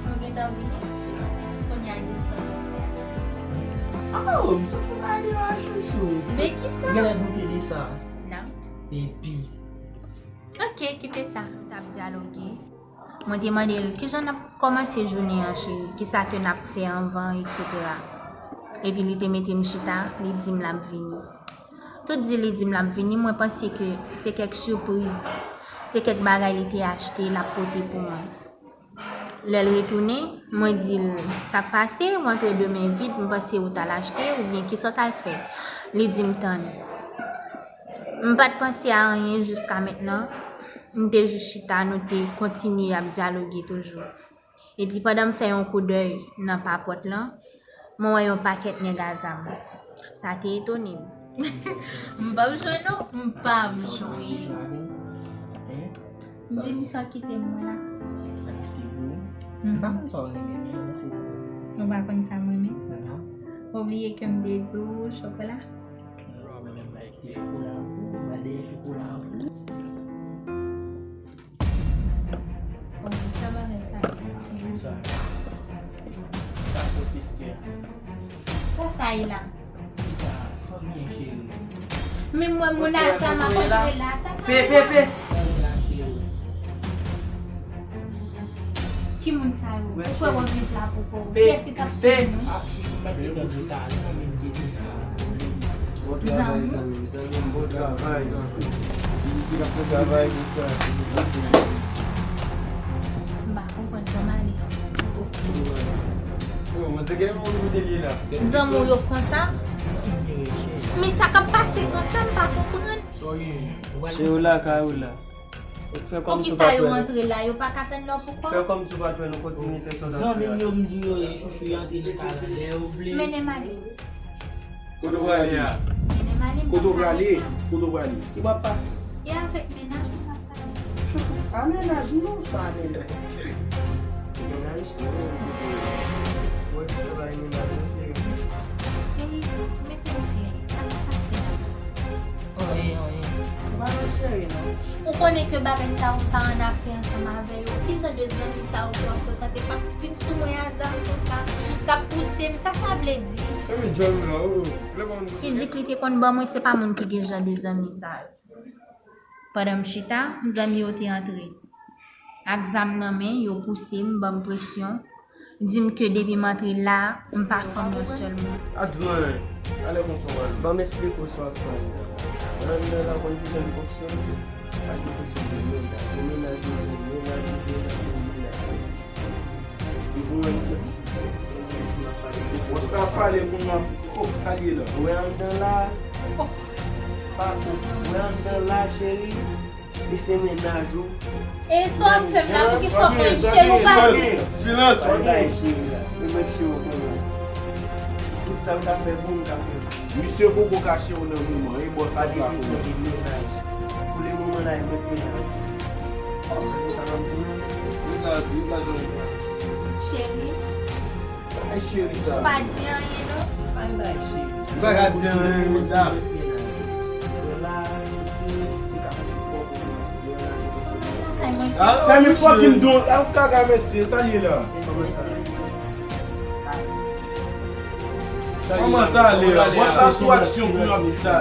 Ou gentan vini? Kounye a, di m sa w fè a. Oh, m sot fè bagay deyò a, chouchou. Men kisa? Genlè doute de sa. Non. Epi. Ok, kite sa. T ap dyaloge. Mwen te mande l, "Kijan n ap kòmanse jounen an, cheri? Kisa ke n ap fè anvan, etsetera." Epi li te mete m chita, li di m l ap vini. Tout di li di m l ap vini, mwen panse ke se kèk sipriz, se kèk bagay li te achte, l ap pote pou mwen. Lè l retounen, mwen di l, "Sa k pase? Ou antre de men vid, m panse ou t al achte, oubyen kisa w t al fè?" Li di m, "Tann." M pa t panse a anyen jiska mentnan. M te jis chita, nou te kontinye ap dyaloge toujou. Epi pandan m fè yon koudèy nan papòt lan, mwen wè yon pakèt nèg a zam. Sa te etone m. M p ap jwe non, m p ap jwe. Di m sa w kite m wè la. Sa kite w? Mhm. M pa konn sa w renmen, men se tou. Ou pa konn sa m renmen? Non. Ou bliye ke m te di w chokola? Non, mwen menm pa Chokola pou ou, ba dèyè chokola pou ou. Oh, sa bagay sa, cheri. Sa, sa sofistike. Sa sa ye la? Ki sa? Sa byen, cheri. Men mwen, moun a sa, m ap antre la. Sa sa ye la? Pe, pe, pe. Sa ye la, cheri. Ki moun sa yo? Ou kwè w ap viv la pou kò w? Kiyès ki t ap swiv nou? Zanmi. Zanmi, zanmi, bon travay. Misye k ap fè travay konsa. M pa konprann kòman li. Zanmi w yo konsa? Men sa k ap pase konsa, m pa konprann. Cheri, w lakay ou la. Fè kòmsi w pa t wè nou. Yo pa ka tann lè w pou kò. Fè kòmsi w pa t wè nou, kontinye fè sa w t ap fè a. Zanmi m yo, m di w yo ye chouchou, y antre nan kay la lè yo vle. Mennen m ale. Kote w prale a? Mennen m ale, m p ap pale. Kote w prale? Kote w prale? Ki w ap pase? E avèk mennaj mwen m ap pale. A mennaj nou sa menm. Mennaj nou, ou wè se travay mennaj nou, se. Cheri, mete m klè, sa k ap pase la? Anyen, anyen. Ou pa nan cheri, non. Ou konnen ke bagay sa yo pa annafè ansanm avè yo. Ki jan de zanmi sa yo ke w ap frekante k ap vin sou mwen a zam konsa, k ap pouse m? Sa sa vle di? Fizik li te konn ban mwen, se pa moun ki gen jan de zanmi sa yo. Pandan m chita, zanmi yo te antre. Ak zam nan men, yo pouse m, ban m presyon, di m ke depi m antre la, m pa fanm nan sèlman. Adnan, alè konsa w al. Ban m esplike w sa w ap fè. Nan anndan la, w konn kijan l fonksyone? Pa gen kesyon de mennaj. Yo mennaj, yo se mennaj, yo mennaj, yo mennaj. Li pou mwen. Bon, sa ap pale pou mwen. Oh, sa l ye la? Ou wè anndan la? Oh. Pa ko. Ou wè anndan la, cheri? Li se mennaj ou. E sa w ap fè m la, pou ki sa w pran m cheri ou pa vle? Silans. Ou bay cheri la. Ou mèt cheri ou konnen. Tout sa m ka fè pou ou, m ka fè pou ou. Misye poko ka cheri w nan moman, e bòs la pa ko. Pou le moman la, e mèt mennaj. Cheri. Ay, cheri sa. Ou pa di anyen, non? Pa di anyen, cheri. Ou pa ka di anyen, medam. Fè mi fucking don. A, ou kaka, mesye. Sa l ye la? Kòman ta ale la? Bòs la sou aksyon pou nou ap di sa.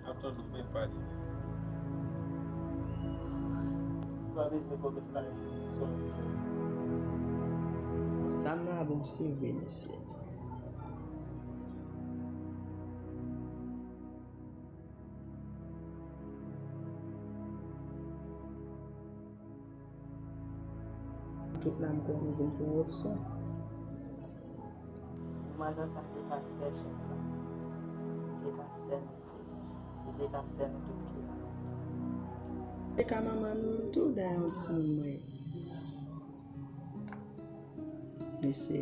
Ap tann ou mwen pale. Ou pa bezwen komèt pale. Zam nan a bon seve, mesye. Tout nanm kò m vin pou opsyon. Manman sa te ka sè chèf la. Li te ka sè mesye. Li te ka sè nou tout tou. Li te ka manman nou tou, dayè yon timoun mwen. Mesye.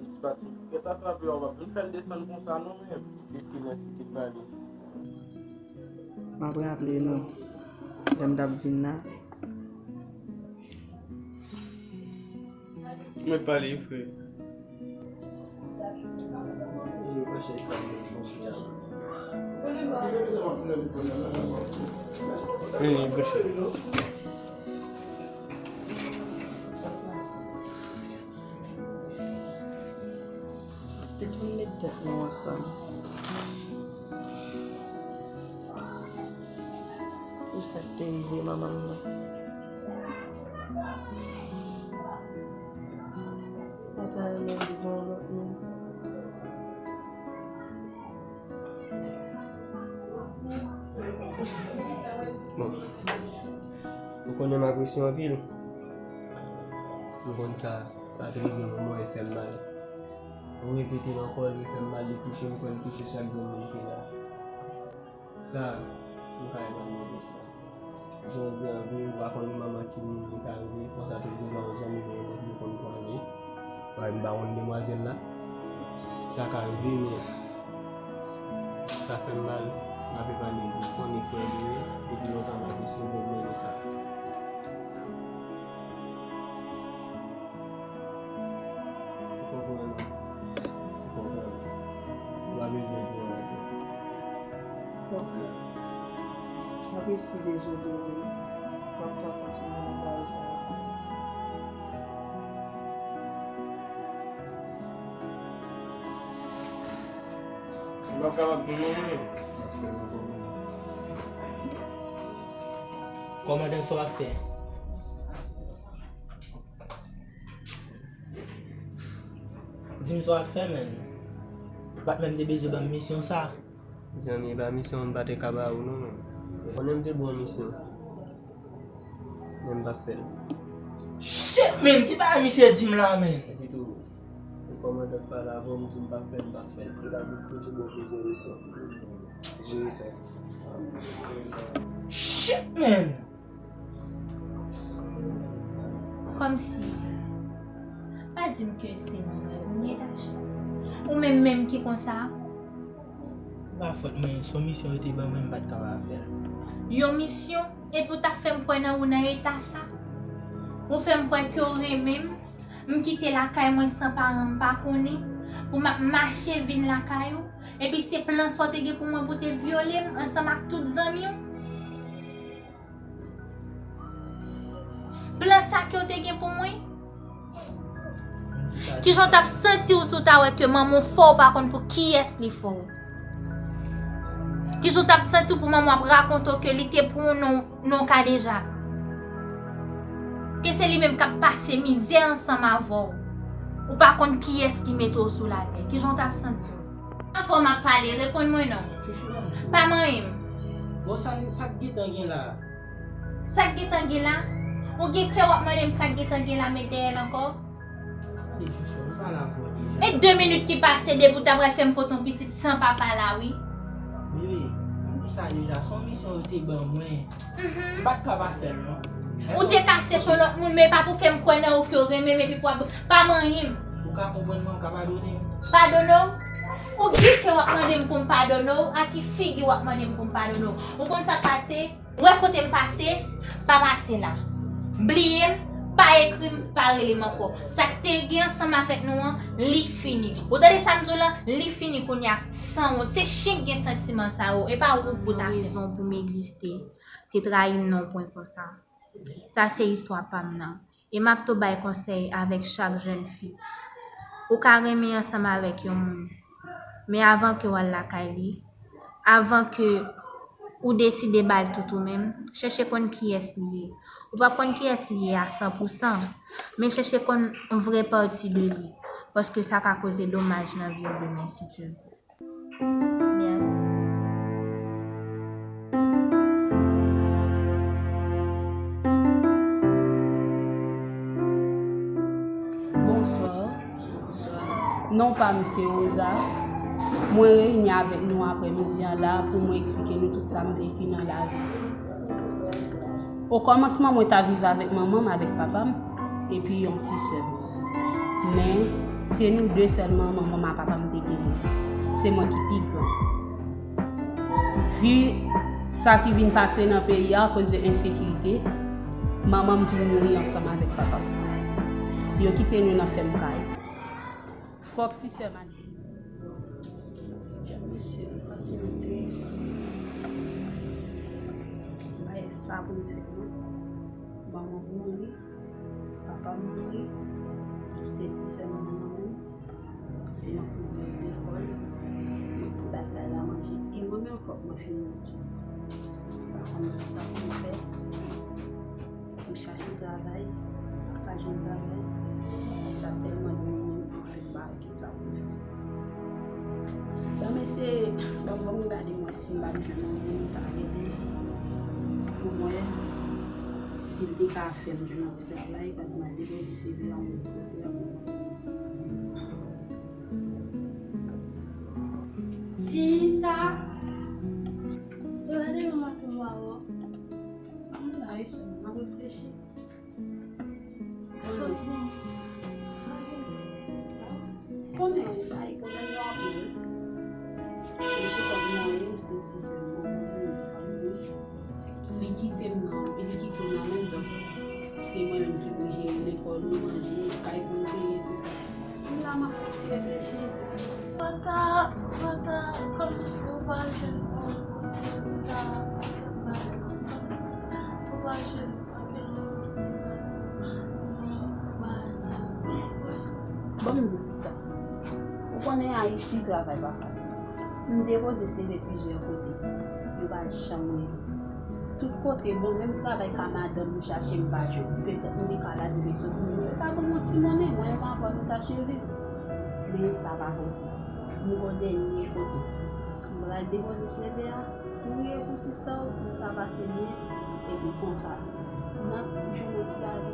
Ti pati, kèt atrape w, w ap vin fè l desann konsa non menm. Se silans li te pale. M ap raple nou, lè m t ap vin la. Mèt pale, wi, frè. Vini, branche. Tout moun met tèt nou ansanm. Pou sa k te rive manman m nan. Mwen ta renmen viv yon lòt moun. Bon. Ou konnen m apresye w anpil. M konn sa, sa te rive mwen, mwen, e fè m mal. Ou repete l ankò, li fè m mal, li touche m, kwè li touche chak grenn moun ki la. Sa, m pa evalye de sa. Jodi a vre, m pa konn manman ki moun li ka rive, konsa tou gen yon zanmi mwen ki konn kwaze. Paske m pa konn demwazèl la. Sa ka rive, men sa fè m mal. M ape pale de fanmi frè m yo, depi lontan m ap eseye de rele sa. Ou konprann? Ou konprann? Ou pa bezwen di anyen. Bon, m ap resi dezole wi. M ap ka kontinye nan bagay sa yo. M p ap kapab di non, non. Kòmandan, sa w ap fè? Di m sa w ap fè, menn. Ou pa t menm te bezwen ban m misyon sa. Zanmi, e pa misyon m pa te ka ba ou non, menn. Ou konnen m te ba w misyon. Men m p ap fè l. Shit, menn, ki bagay misye di m la, menn? Epi tou, kòmandan t pale avè w, m di w m p ap fè l, m p ap fè l. Li ka vin toujou ba w plizyè leson. Jere sa. Shit, menn! Kòmsi, pa di m ke se yon rèv ou ye, Dash. Ou menm menm ki konsa. Pa fòt mwen, se yon misyon yo te ban mwen, m pa t kapab fè l. Yon misyon? Epi w t ap fè m kwè nan ou nan eta sa? Ou fè m kwè ke w renmen m, m kite lakay mwen san paran m pa konnen, pou m ap mache vin lakay ou, epi se plan sa w te gen pou mwen pou w te vyole m ansanm ak tout zanmi w? Plan sa ke w te gen pou mwen? Kijan w t ap santi w si w ta wè ke manman w fè w pa konn pou kiyès li fè w? Kijan w t ap santi w pou manman w ap rakonte w ke li te pran w nan, nan kadejak? Ke se li menm k ap pase mizè ansanm avè w? Ou pa konn kiyès ki mete w sou latè. Kijan w t ap santi w? Avè w m ap pale, reponn mwen non. Chouchou, pa manyen m. Bon, sa, sa k gentan gen la? Sa k gentan gen la? Ou gen kè w ap mande m sa k gentan gen la, met dèyè l ankò? Tande, Chouchou, m pale avè w deja. E de minit ki pase depi w ta pral fè m pote yon pitit san papa la, wi. Bebe, m di w sa deja, se yon misyon yo te ban mwen. Mhm. M pa t ka pa fè l, non. Ou te ka chèche yon lòt moun, men pa pou fè m kwè nan ou ke w renmen m epi pou w ap, pa manyen m. Ou ka konprann mwen, ou ka padone m. Padone w? Ou gen kè w ap mande m pou m padone w? A ki figi w ap mande m pou m padone w? Ou konn sa k pase? Ou wè kote m pase? Pa pase la. Bliye m, pa ekri m, pa rele m ankò. Sa k te gen ansanm avèk nou an, li fini. Ou tande sa m di w lan? Li fini kounye a, sanwont. Se chen k gen santiman sa yo, e pa ou pou ta fè. Rezon pou m egziste. Te trayi m nan yon pwen konsa. Sa se istwa pa m nan. E m ap tou bay konsèy avèk chak jèn fi. Ou ka renmen ansanm avèk yon moun, men avan ke w al lakay li, avan ke ou deside ba l tout ou menm, chèche konn kiyès li ye. Ou p ap konn kiyès li ye a san pou san, men chèche konn vrè pati de li, paske sa ka koze domaj nan vi w demen, si Dye vle. Mèsi. Bonswa. Non pa m se Rosa. Mwen reyini avèk nou aprèmidi an la pou mwen eksplike nou tout sa m veki nan lavi. Okòmansman, mwen t ap viv avèk manman m, avèk papa m, epi yon ti sè m. Men, se nou de sèlman manman m ak papa m te genyen. Se mwen ki pi gran. Vi sa ki vin pase nan peyi a akoz de ensekirite, manman m vin mouri ansanm avèk papa m. Yo kite nou nan fèm kay. Fòk ti sè m al. Mesye, m santi m tris. M pa gen sa pou m fè non. Manman m mouri, papa m mouri, li kite ti sè m nan men m. Se mwen pou l lekòl, mwen pou l al bay la manje, e mwen menm fòk mwen fin manje. M pa konn sa pou m fè. M chache travay, m pa ka jwenn travay. E sa tèlman dwòl, mwen menm pou m fè bagay ki sa pou m fè. Ban m eseye, ban m, ban m gade mwen si m pa t jwenn yon moun ta ede m pou mwen, si l te ka fè m jwenn yon ti travay, pa t mal depoze C V a yon lòt kote a pou mwen. Sista, yo gade yon mato wawa. M Ayisyen, m ap reflechi. Konnen, konnen, ay, konnen yo anpil. Li sou kòm mwen, se ti sè mwen, li kite m nan, li kite m nan men, donk, se mwen menm ki pou jere lekòl, manje, kay pou m peye, tout sa. M la, m ap fè ti reflechi. Fanta, Fanta, kòmsi ou pa jwenn yon kote pou ta, pou ta bay, kòmsi ou pa jwenn ankenn lòt kote pou ta, pou ta bay sa. Bon, m di sista, ou konnen Ayiti travay pa fasil. M depoze C V plizyè kote, yo pa janm rele. Tout kote, bon, menm travay ka madanm m chache m pa jwenn. Petèt m te ka al rive sou moun yo. Yo ta ban m yon ti monnen, mwen menm avè w nou ta siviv. Men sa pa posib. M gon dènye kote. M pral depoze C V a. Priye pou sista w, pou sa pase byen. Epi konsa, n ap jwenn yon ti lavi.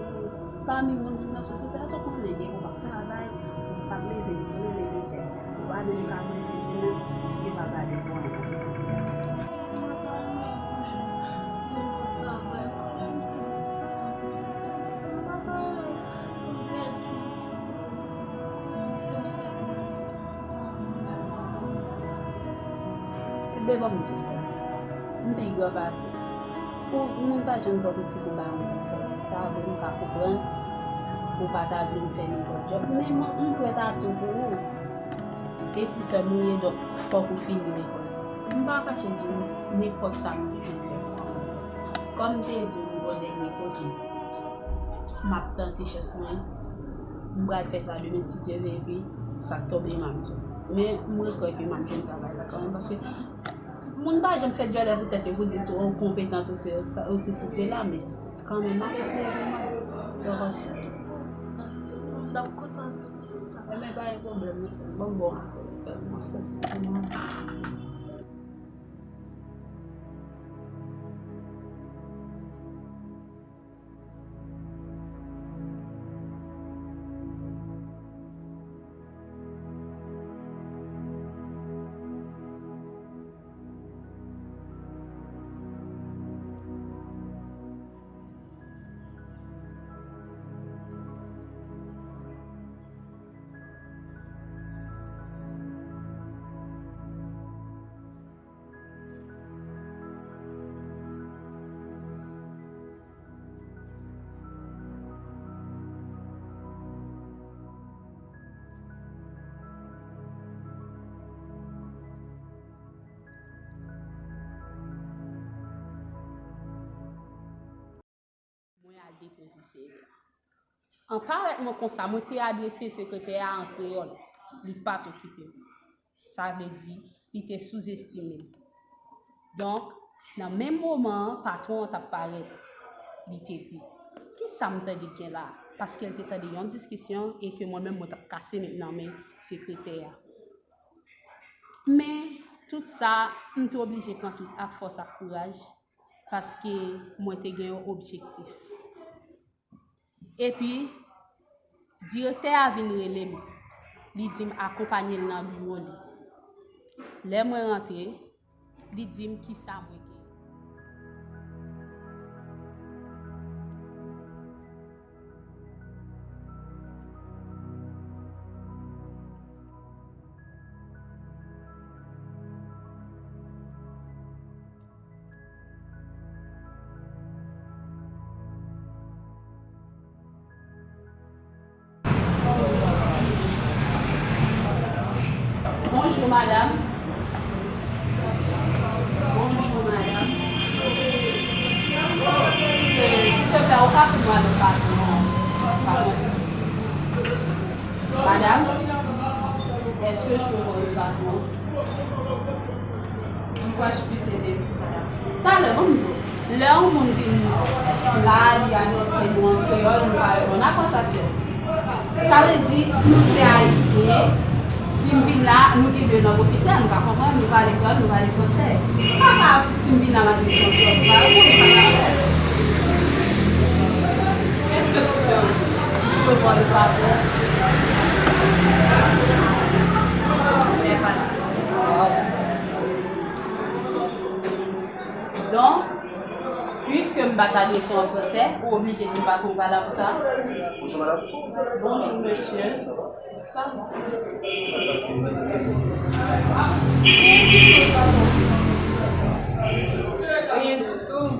Pami moun ki nan sosyete a, tout moun leve, ou p ap travay, ou p ap leve, ou leve lejè. Ou pa menm ka manje demen, yo pa gade pou ou nan sosyete a. Ebyen, ban m di sa. M pi gran pase. Ou, moun pa janm twò piti pou ba moun konsèy. Sa vre, m ka konprann ou pa ta vle m fè nenpòt djòb, men mwen, m prèt a tou pou ou. E ti sè m ou ye, donk, fòk ou fini lekòl. M pa kache di w, nenpòt sa m bezwen fè pou ou. Kòm m te di w, m gon dènye kote. M ap tante chans mwen. M pral fè sa demen, si Dye vle, epi sa k tonbe, m ap di w. Men, m rekwè ke m ap jwenn travay la kanmenm, paske moun pa janm fè dyòlè pou tèt yo, pou di tou, ou konpetan, ou se, ou se, ou se, se la, men kanmenm, m ap eseye pou mwen. Ou konprann? M t ap kontan anpil, sista. Ebyen, pa gen pwoblèm, mesye. Bon, bon, mwen, se, se, Mwen al depoze C V a. An parèt mwen konsa, mwen te adrese sekretè a an kreyòl. Li pa t okipe m. Sa vle di, li te souzestime m. Donk, nan menm moman an, patwon an t ap parèt. Li te di, "Kisa m tande k gen la?" Paske l te tande yon diskisyon e ke mwen menm, mwen t ap kase men nan men sekretè a. Men, tout sa, m te oblije pran tout ak fòs ak kouraj, paske mwen te gen yon objektif. Epi, direktè a vin rele m. Li di m akonpanye l nan biwo li. Lè mwen rantre, li di m kisa mwen gen. Bonjou, madanm. Bonjou, madanm. Euh, silteplè, ou ka pou mwen ale patwon an? Madame, est-ce que je peux voir le patron? Pourquoi je peux t'aider, madame? Talè, ban m di w, lè yon moun vin la, li anonse nou an kreyòl, nou pa reponn. A quoi ça sert? Sa vle di, nou se Ayisyen, si m vin la, nou gen de lang ofisyèl, nou ka konprann, nou pale kreyòl, nou pale fransè. Ou pa ka, si m vin la, m ap vin fransè, ou pa reponn, sa pa fè. Qu'est-ce que tu fais aujourd'hui? Je peux voir le patron? Donk, puiske m Adrese w an fransè, ou oblije di m pa pou w pale avè sa. Bonjour, madame. Bonjour, monsieur. Ça va? Ça va. Ça va, c'est une bonne nouvelle. Rien du tout.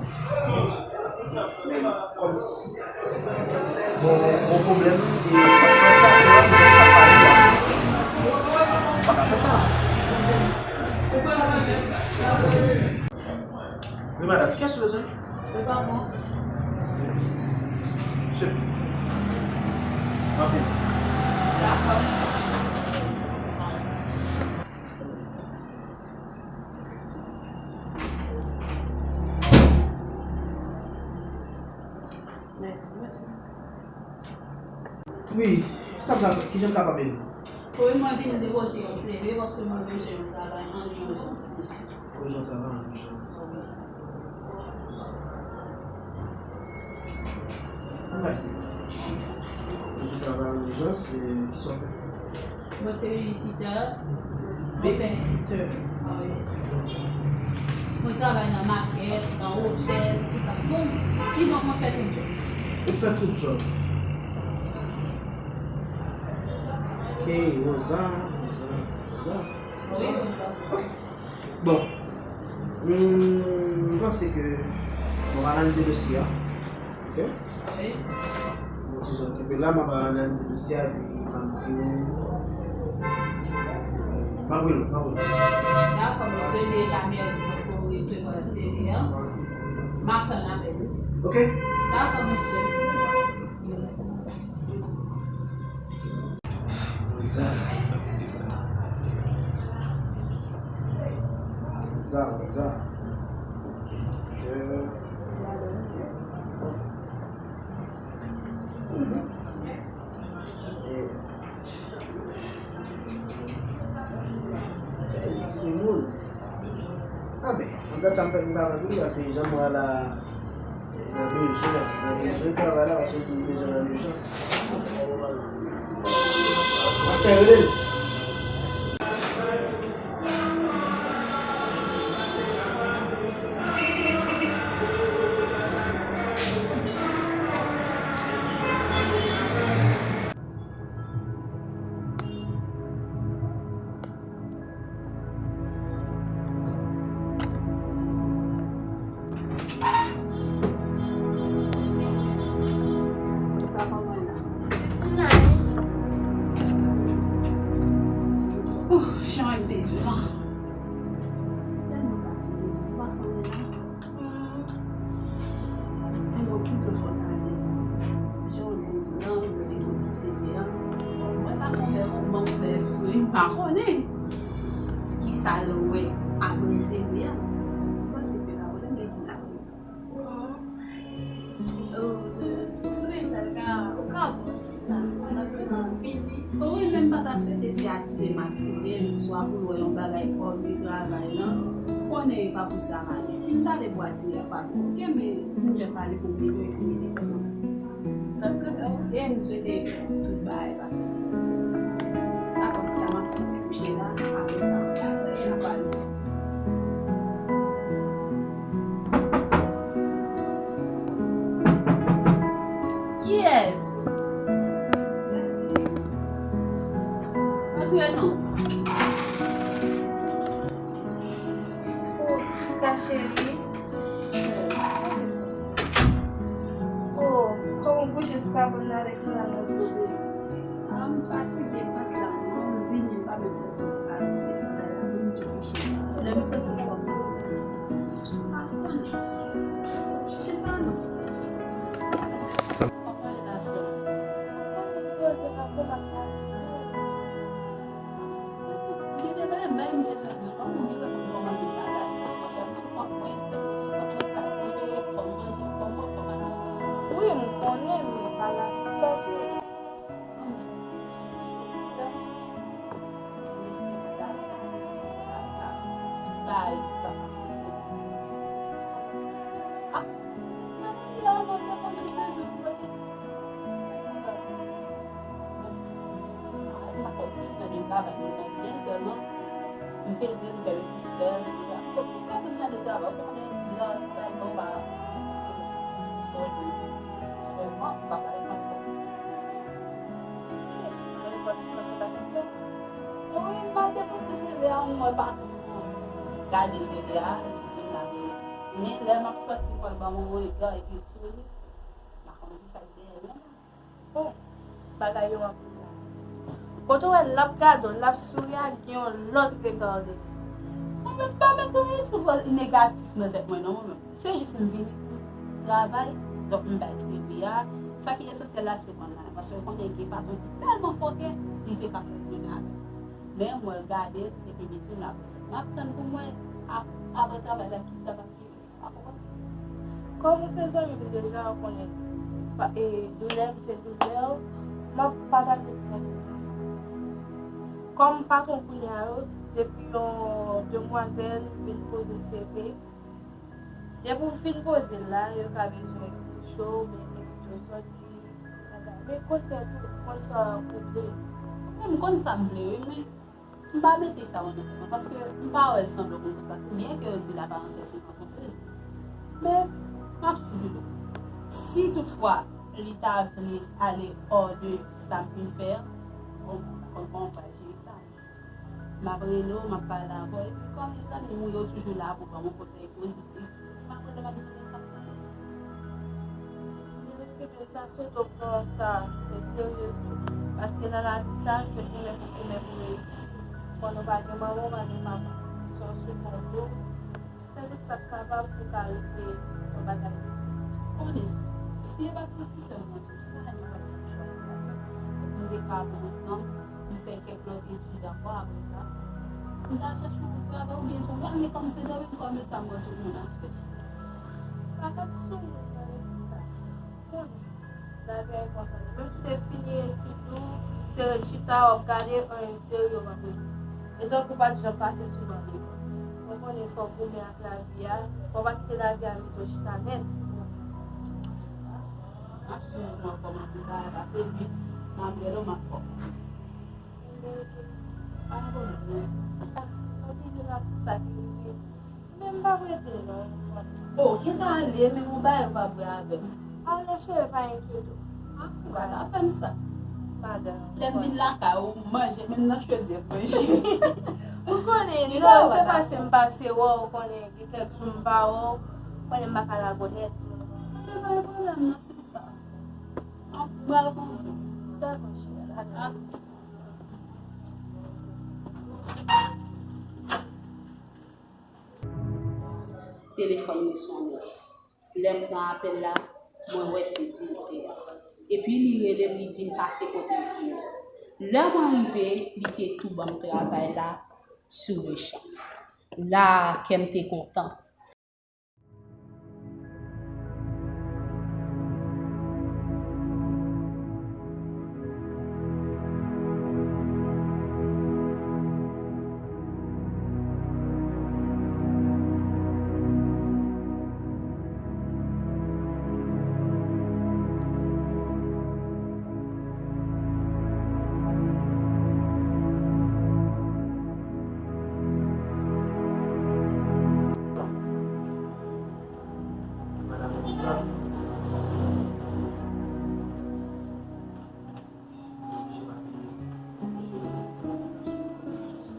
Men kòmsi bon, bon pwoblèm, e pa fè sa, e pa fè sa. Wi, madam, kiyès ou bezwen? Wi, papa. Mesye. Anpil. Dakò. Mèsi, mesye. Wi, sa m ka fè? Kijan m kapab ede w? Wi, mwen vin depoze yon C V paske mwen bezwen yon travay an ijans, mesye. Bezwen yon travay an ijans. Ann gade sa. Bezwen travay an ijans, e kisa w fè? Mwen se bebisitè. Mwen fè bebisitè. Mwen travay nan makèt, nan otèl, tout sa. Bon, kidonk mwen fè tout djòb. Ou fè tout djòb. Ok, Rosa, Rosa, Rosa. Wi, Rosa. Ok. Bon. Hmm, m panse ke, bon, m analize dosye a. Ok? Wi. Bon, si jan kenbe la, m ap analize dosye a, epi m ap di w. M ap rele w, m ap rele w. Dakò, mesye, deja, mèsi paske w resevwa C V a. M ap tann apèl ou. Ok? Dakò, mesye. Rosa. Rosa, Rosa. Mister. Eh, bèl timoun. Anben, anben, sa m fè m pa anvi, paske jan m wè la, nan bezwen, nan bezwen travay la, paske m di bezwen nan ijans. Afè rele l. Ouf, jan m te di w la. Tèlman fatige, se sou pa fanmi la. Hmm. Mwen gon ti dlo fò tande. Jan w di m nan, mwen te konn C V a. Mwen pa konn mwen ban m fè sou li, m pa konnen. Ki sa l wè apre C V a. Mwen panse ke la, mwen te di la. Oh, sou sa, ou ka, ou ka bon, sista. Mwen kontan vini. Bon, wi, men m pa ta swete se atire m atire l, swa pou l wè yon bagay kòm li travay lan. Ou konnen e pa pou sa m ale. Si m ta vle pou atire a pa bon, oke, men m just ale pou m vini, pou m vini. Nan tout sa, e m swete tout bagay pase. Apre sa, m ap fè yon ti kouche la, apre sa, n ap pale. Kiyès? Antre non. Oh, sista cheri. Oh, kòman w kouche sou kabann nan avèk sandal nan pou w? Ah, m fatige, m pa t la non. M vini, m pa menm santi m fatige sandal la, m tou kouche. Lè m santi kò m. Ah, konnen. Chita non. Sa. Papa e la sè. Papa poze la, papa la. Li te bay bay m bezwen di kòman li wè pou kòman li bagay. Ti sè m sou kòk mwen, tèt mwen sou kòk mwen, pa konn telefòn mwen, kòman, kòman, kòman. Wi, m konnen, men pa la, sista. Bay, bay. M te di li fè l fiskè, li fè, ou pa konn jan de travay, ou konnen, nan, pa egzanp, ou pa, Sèlman, m pa pale ankò. Mwen rekonèt sa fè la kesyon. Wi, m al depoze C V a, m wè pa gade C V a, li di m la. Men lè m ap sòti, m wè l ban m yon rega epi l souri. M pa konn kisa k dèyè l la. Bon, bagay yo ap Kote w wè l ap gade w, l ap souri a gen yon lòt rega dèyè. Mwen menm pa mete yon espri negatif nan tèt mwen non, mwen menm. Se jis m vini pou travay, donk m bay C V a. Sa ki esansyèl la se konn la, paske w konnen gen patwon ki tèlman fòkè, li te ka fè tounen avè m. Men m wè l gade l, epi li di m l ap, m ap tann pou m wè ap-, apre travay la kisa k ap Kòm ou se zanmi m deja, ou konnen pa- e, doulè m se doulè w, m ap pataje ti konsèy sa. Kòm patwon kounye a yo, depi yon demwazèl vin poze C V, depi w fin poze l la, yo ka bezwen kouche w, oubyen envite w sòti. Men kontè tou, konn sa ou vle. Mwen, m konn sa m vle, wi, men M pa mete sa yo nan tèt mwen, paske m pa wè l sanble konn konsa tou, byen ke yo di laparans est une entreprise. Men, m ap swiv li. Si toutfwa li ta vle ale hors de sa m vin fè a, bon, m pa konn kòman m pral jere sa. M ap rele w, m ap pale avè w, epi kòm zanmi m, yo toujou la pou ban m yon konsèy pozitif. M ap rele, m ap di, "Men sa m fè?" Mwen swete w pran sa trè serye tou, paske nan lavi sa, se goumen pou goumen pou reyisi. Kòm ou pa gen manman, ou pa gen papa, se yon segonn ou fè tout sa k kapab pou ka rive yon bagay. Konnen, si e pa t pou ti sè mwen, tout bagay nou pa t ap chwazi la. Epi nou te ka ap ansanm, nou fè kèk lòt etid ankò apre sa. M ta chèche yon lòt travay oubyen tou, gade kòm se dòmi kòm e sa mwen tout moun ap fè. Pa kat sou moun nan rezista. Konnen, bagay konsa. Menm si w te fini etid ou, se ret chita, w ap gade, anyen serye w ap regle. E tankou w pa t janm pase sou bank lekòl. Ou konnen fò w goumen ak lavi a, fò w pa kite lavi a mete w chita nèt. M ap swiv mwen kòman pou bagay pase, epi m ap rele w, m ap fè w. Enben, oke, sista. Pa gen pwoblèm, non, sè. Oblije m ap di sa ki rive. Men m p ap rete non. O, gentan ale, men yon bagay ou p ap wè avè m. A non, cheri, pa enkyete w. A, ou pa ta fè m sa. Madanm. Lè m vin lakay ou, manje, menm nan chodyè, manje. Ou konnen, non, se pase m pase wè w, ou konnen, gen kèk jou m pa wè w, ou konnen m pa ka lagonnèt. Men pa gen pwoblèm non, sista. An, m pral kondwi. Dakò, cheri, a tout. Telefòn mwen sonnen. Lè m pran apèl la, mwen wè se direktè a. Epi li rele m, li di m pase kote l ye. Lè mwen rive, li te tou ban m travay la sou le chan. La, kè m te kontan.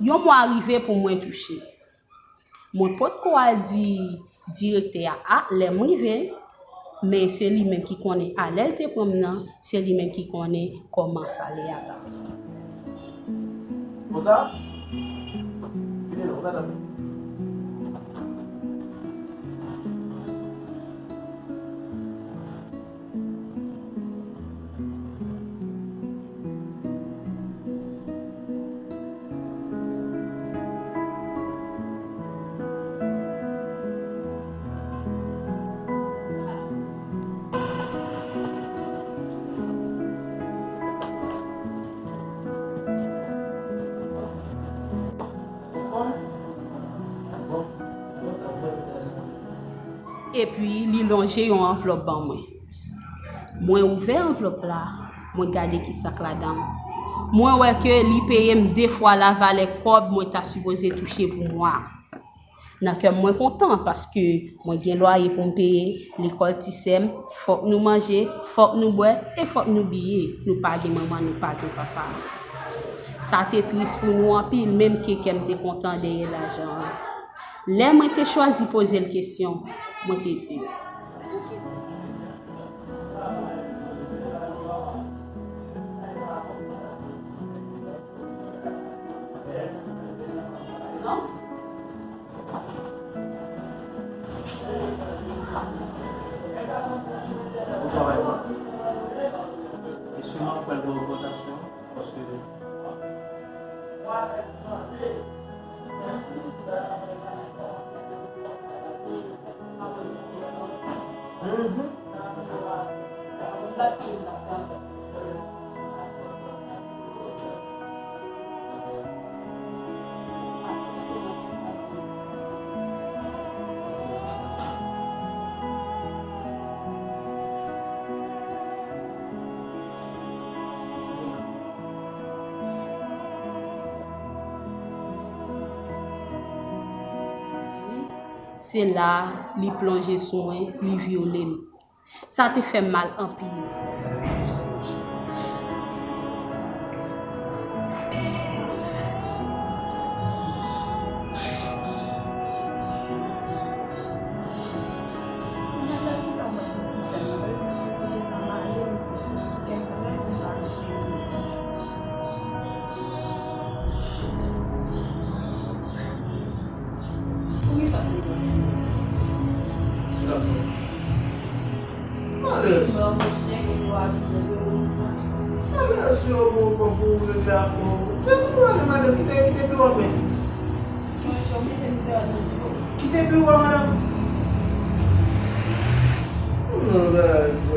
Yon mwa rive pou mwen touche. Mwen potko al di direktè a, a, lè m rive, men se li menm ki konnen a lè l te pran m nan, se li menm ki konnen kòman salè a ta. Konsa? Vini non, gade. Epi li lonje yon anvlòp ban mwen. Mwen ouvè anvlòp la, mwen gade ki sa k ladan l. Mwen wè ke li peye m de fwa lavalè kòb mwen ta sipoze touche pou mwa a. Nan kè m, mwen kontan paske mwen gen lwaye pou m peye, lekòl ti sè m, fòk nou manje, fòk nou bwè, e fòk nou biye. Nou pa gen manman, nou pa gen papa. Sa te tris pou nou anpil, menm ke kè m te kontan dèyè lajan an. Lè mwen te chwazi poze l kesyon, mwen te di l. Ou travay pa. E sèlman pral gen ogmantasyon, paske Se la a li plonje sou mwen, li vyole m. Sa te fè m mal anpil. Poukisa m te fè sa? Kisa m fè? Madan, madan, si yo bon, bon, pou regle afè w. Fè tout ou ale, madan, kite, kite biwo a, men. Kite biwo a, madan. Non, bagay sa.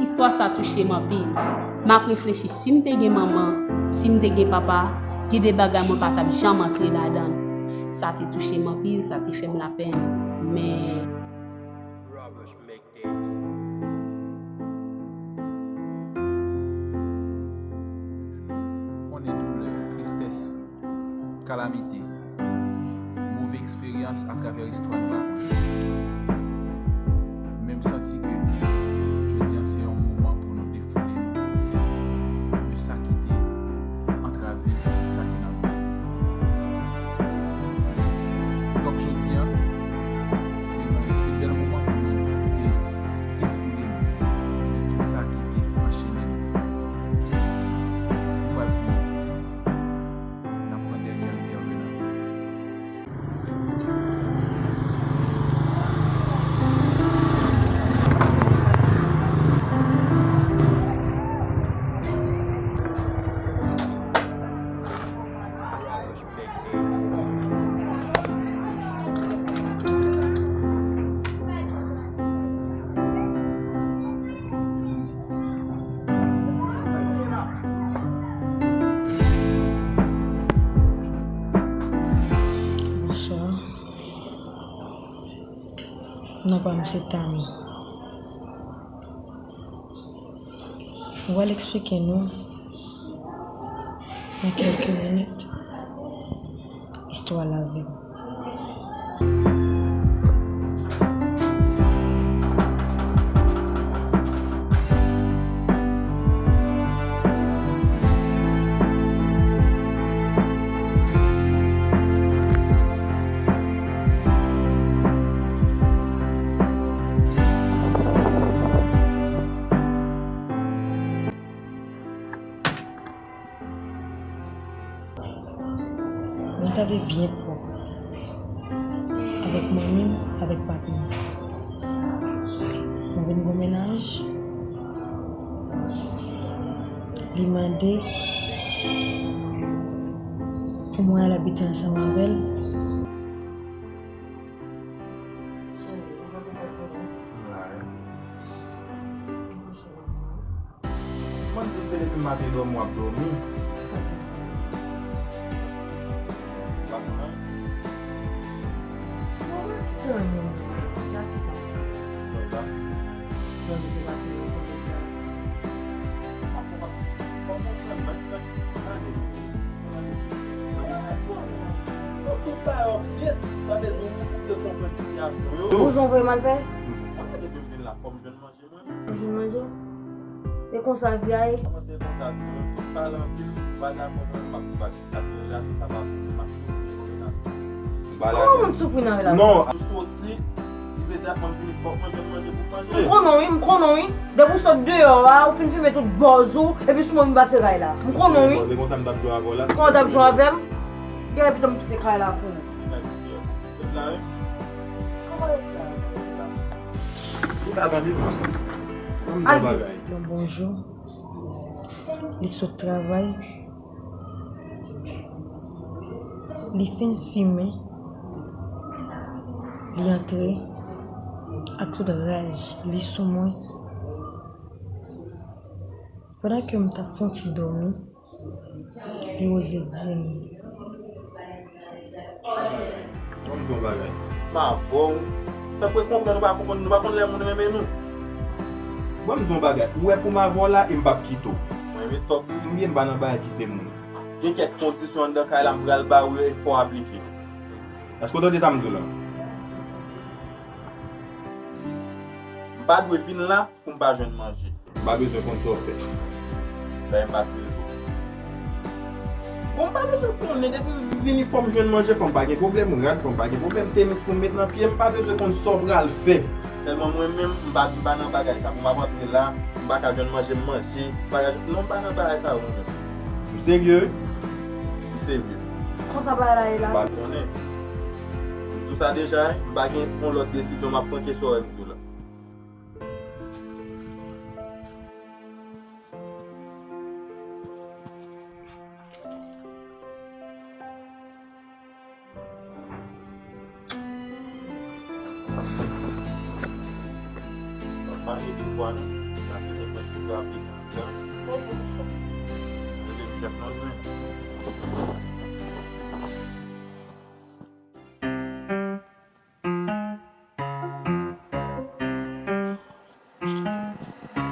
Istwa sa touche m anpil. M ap reflechi si m te gen manman, si m te gen papa, gen de bagay mwen pa t ap janm antre ladan l. Sa te touche m anpil, sa te fè m lapenn. Men. Konnen doulè, tristès, kalamite, move eksperyans atravè istwa nou rakonte. Men m santi ke jodi a se yon moman pou nou defoule nou de sa ki te antrave tout sa ki nan nou. Donk jodi a, se, se bèl moman pou nou de, defoule nou de tout sa ki te anchene nou. Nou pral fini. N ap pran dènye entèvenan. Bonswa. Non pa m se Tami. Mwen pral eksplike nou nan kèlke minit istwa lavi m. Mwen t ale byen pwòp avèk manmi m, avèk papi m. Mwen vin gen yon mennaj. Li mande pou mwen al abite ansanm avè l. Mwen di se depi maten dòmi w ap dòmi. Pa konn anyen. Mwen pa konn anyen. Nan kisa? Mwen pa. Mwen di se pa fini, se konsa. Apre w ap Bouzon voye m al fè? Mwen konnen depi m vin la, fò m jwenn manje mwen. Ou jwenn manje? E konsa vi a ye? Kòman se konsa? Tout pale anpil, ou pa dakò, mwen m ap bat. Paske relasyon sa pa pou mwen, m ap soufri nan relasyon. Kòman moun soufri nan relasyon? Non. Ou soti, li vle di ak mwen vini, fòk mwen jwenn manje pou manje. M konnen wi, m konnen wi. Depi w sot deyò a, ou fin fimen tout bòz ou, epi sou mwen vin pase ray la. M konnen wi. Se konsa m t ap jwe avè w la. Kòman w t ap jwe avè m? Genlè pito m kite kay la pou ou. Nèg yo, yo la wi. Kòman yo la? Ou ka tande m? Ban m di yon bagay. Yon bon jou, li sot travay, li fin fimen, li antre ak tout raj li sou mwen. Pandan ke m t ap fè yon ti dòmi, li oze di m. Ban m di yon bagay. M avè w. Tanpri konprann, ou pa konprann, nou pa konn lè moun renmen nou. Ban m di yon bagay. Ou wè pou m avè w la e m p ap kite w. Mwen renmen tòp. M byen, m pa nan bagay kite moun. Gen kèk kondisyon anndan kay la m pral ba ou yo e fò w aplike. Èske w tande sa m di w la? M pa dwe vin la pou m pa jwenn manje. M pa bezwen konn sa w fè. Bagay m pa t bezwen. Bon, m pa bezwen konnen, depi m vini fò m jwenn manje, fò m pa gen pwoblèm rad, fò m pa gen pwoblèm tenis pou m met nan pye m, m pa bezwen konn sa w pral fè. Sèlman mwen menm, m pa, m pa nan bagay sa. Pou m ap antre la, m pa ka jwenn manje, m manje, m pa ka jwenn, non, m pa nan bagay sa yo mwen menm. M serye wi. M serye. Konsa bagay la ye la? M pa konnen. M di w sa deja, m pa gen yon lòt desizyon m ap pran ke sa w wè m di w la.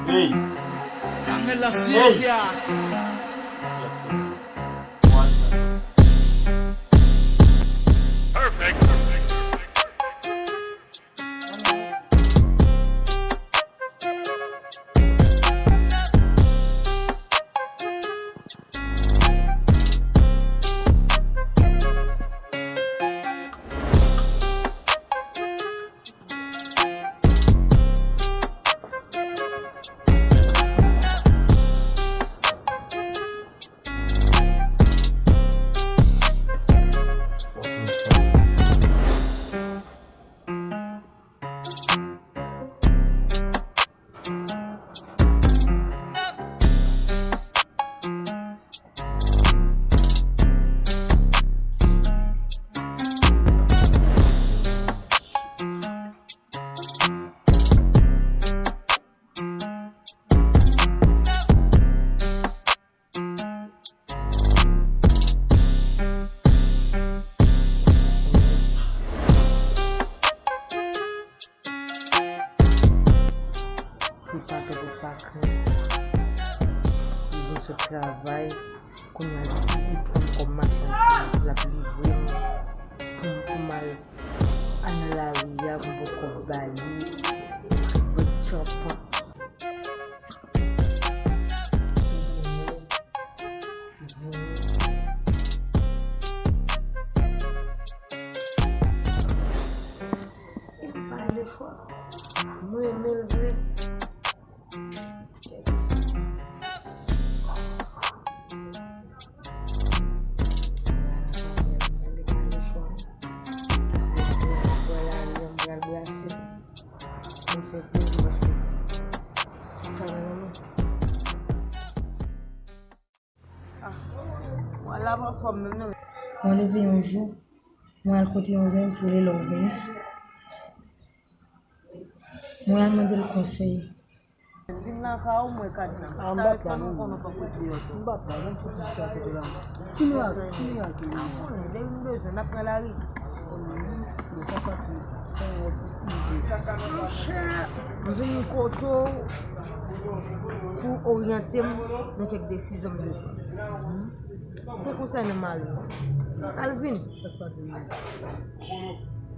Hey! Ángel La Ciencia. Pou pa pè, pou pa krent. Li vin sot travay. Kounye a, li pran m kòm machandiz, l ap livre m pou m, pou m al, al nan lari a, pou m pran kòb ba li. Bon, tchanpan. E m pa lefò. Mwen renmen l vre. Mwen leve yon jou, mwen al kote yon grann ki rele Lovens. Mwen al mande l konsèy. Vin lakay ou, mwen kad nan. Ah, m bat la, non. Konnen w pa kote yo tou. M bat la, ban m fouti chita kote la. Ki mirak, ki mirak, ki mirak? Konnen, depi m bezwen, n ap pran lari. Bon, sa fasil. Monchè, m vin kote w pou oryante m nan kèk desizyon m dwe pran. Se konsènan mari m. Sa l vin? Sa k pase, non?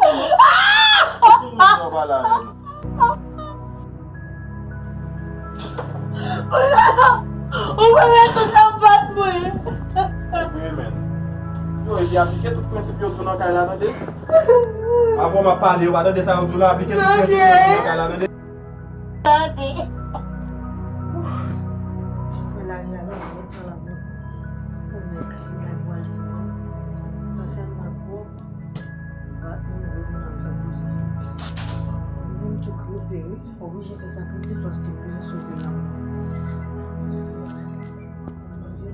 Ou pa la avè nou. Ou pa la tout ap bat mwen. Wi, men. Yo, epi aplike tout prensip yo di w nan kay la, tande. Avan m ap pale, yo pa tande sa yo di w la, aplike tout prensip yo di w nan kay la, tande. Tande. Mwen lari a la, mwen mèt sa la, mwen. Mwen mèt kay la, mwen al fè. Sa sèlman pwòp. Bat moun vre moun ap fè koze. Li menm tou krepe, wi. Oblije fè sakrifis paske m bezwen sove nanm mwen. Bondye.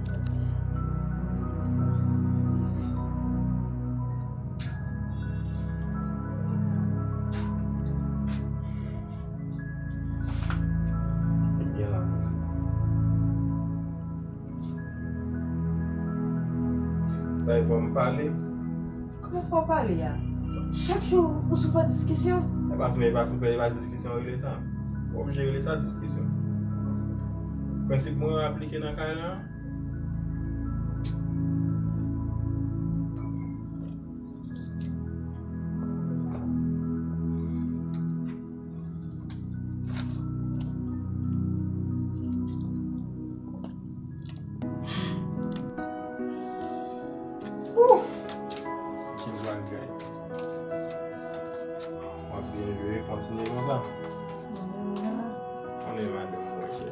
Fò m pale. Kòman fò w pale a? Chak jou ou sou fè diskisyon? E pa, men e pa sou fè, e pa diskisyon rele sa. W oblije rele sa diskisyon. Prensip mwen yo aplike nan kay la. Ouf! Ki bagay. W ap byen jwe, kontinye konsa. Konnen madanm mwen chè.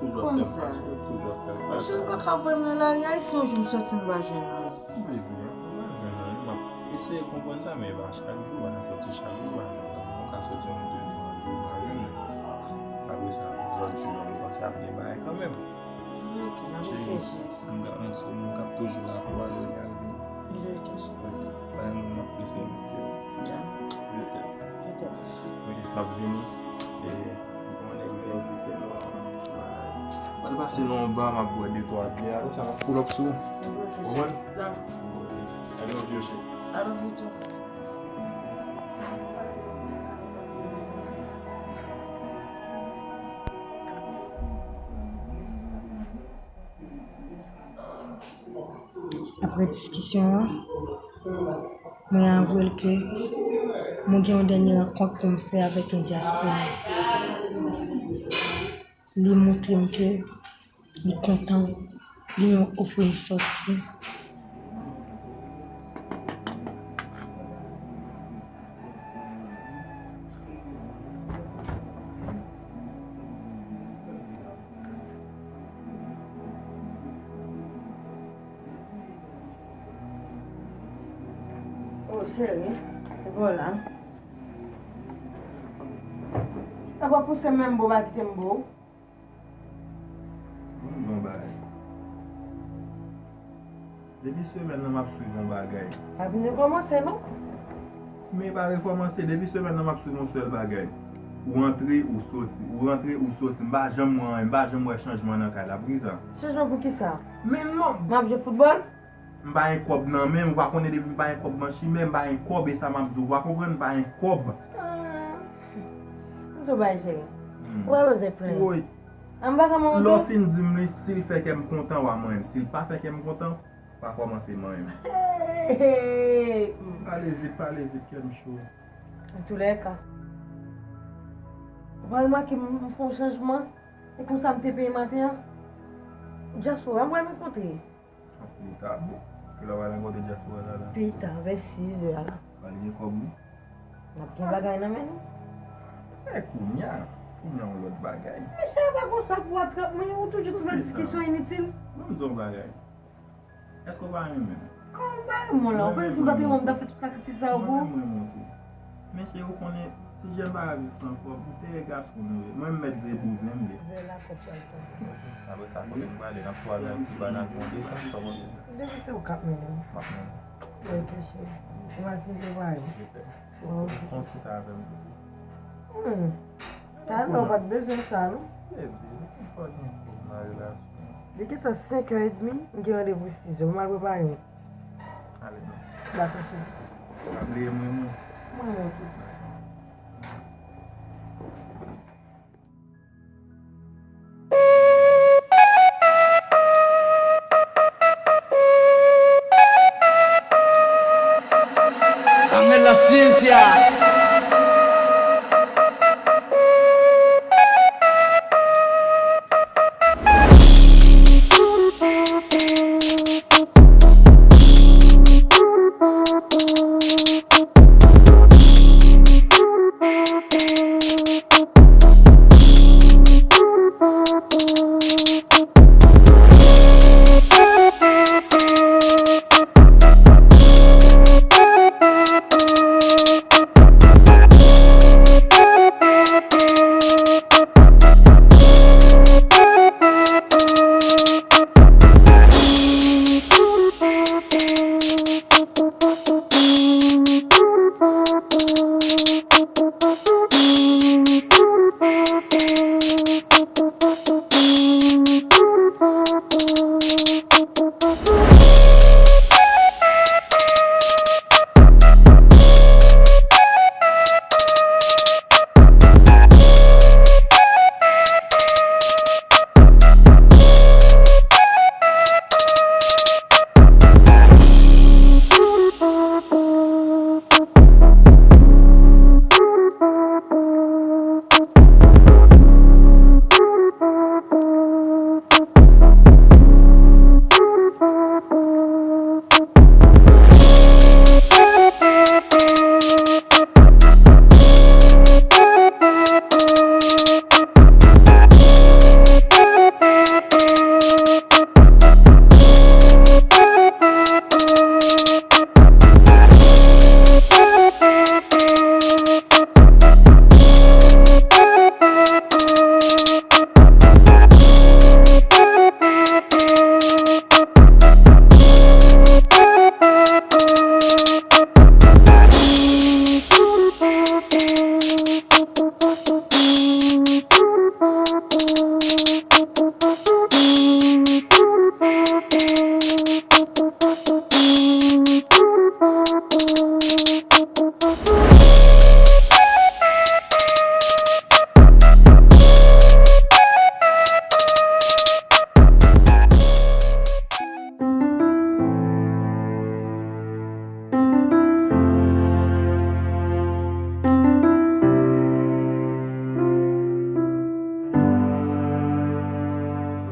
Toujou ap fè m fache, toujou ap fè m fache. Monchè, ou pa ka voye m nan lari a, e si yon jou m sòti m pa jwenn ou? Ou bezwen, ou pa jwenn anyen. M ap eseye konprann sa, men e pa chak jou, w a sòti chak jou, w a jwenn anyen. Ou ka sòti yon de, twa jou, w a jwenn anyen. Apre sa, lòt jou a, m panse ap gen bagay kanmenm. Ok, m ap eseye jere sa. M ka, m, m ka toujou la pou ale, ale. Ok. Bay mwen m ap eseye. Ya. Ok. Je te remercie. Ok, m ap vini. E, bon, nèg yo te envite nou. Mwen pase nan yon ba, m ap bwè de twa byè. Apre sa, m ap pull up sou ou. Ok, konprann? Dakò. I love you, shit. I love you too. Apre diskisyon an, mwen avwe l ke mwen gen yon dènye rankont pou m fè avèk yon dyaspora. Li montre m ke li kontan, li ofri m sòti. Oh, cheri, e bon la. Apa pouse menm bo pa kite m bo. Bon, bon bagay. Depi semèn nan m ap swiv yon bagay. Pa vin rekòmanse non. Men pa rekòmanse, depi semèn nan m ap swiv yon sèl bagay. Ou rantre, ou soti, ou rantre, ou soti. M pa janm wè anyen, m pa janm wè chanjman nan kay la. Poukisa? Chanjman poukisa? Men non! M ap jwe foutbòl? M pa gen kòb nan men m, ou pa konnen depi m pa gen kòb nan chimè, m pa gen kòb, e sa m ap di w, ou pa konprann, m pa gen kòb. Ah. M di w bagay cheri. Hmm. Ou pa bezwen plenn. Woy. An m pa ka manyen w tou? Lè w fin di m li, si l fè kè m kontan, w a manyen m. Si l pa fè kè m kontan, w a kòmanse manyen m. Hey! Pale vit, pale vit, kè m cho. Antoulèka, ou pa remake m, m fè yon chanjman? E konsa m te peye maten an? Dyaspora, m pral rankontre. Anpil ta bon. Kilè w al rankontre dyaspora sa la? Pita, vè sis zè a la. Pral gen kòb wi. N ap gen bagay nan men nou. E kounya, kounya yon lòt bagay. Mesye, pa konsa pou w ap trap mwen, ou toujou sou fè diskisyon initil. Ban m di w yon bagay. Èske w pa renmen m? Kòman m pa renmen w la? Ou panse si m pa te renmen w, m t ap fè tout sakrifis sa yo pou ou? Mwen renmen w tou. Men cheri, ou konnen, ti jèn pa ka viv san kòb, ou te gason nou ye. Mwen, m mèt di e bouzen m ye. Zè la kòb pral tonbe. Apre sa, kote m prale, n ap swaze yon ti ba, n al pran de kòb, sa w konnen. Depi se ou k ap mennen m. M ap mennen w. Ok, cheri. Ou al fin prepare. Jete. Ou fè yon ti tan avè m tou. Hmm. Talè ou pa t bezwen sa, non? Baby, ou konn fò gen kòb nan relasyon. Li gentan senk è edmi, m gen randevou sis è. Mwen al prepare m. Ale non. Dakò, cheri. Pa bliye m renmen w. Mwen renmen w tou. Angel La Ciencia.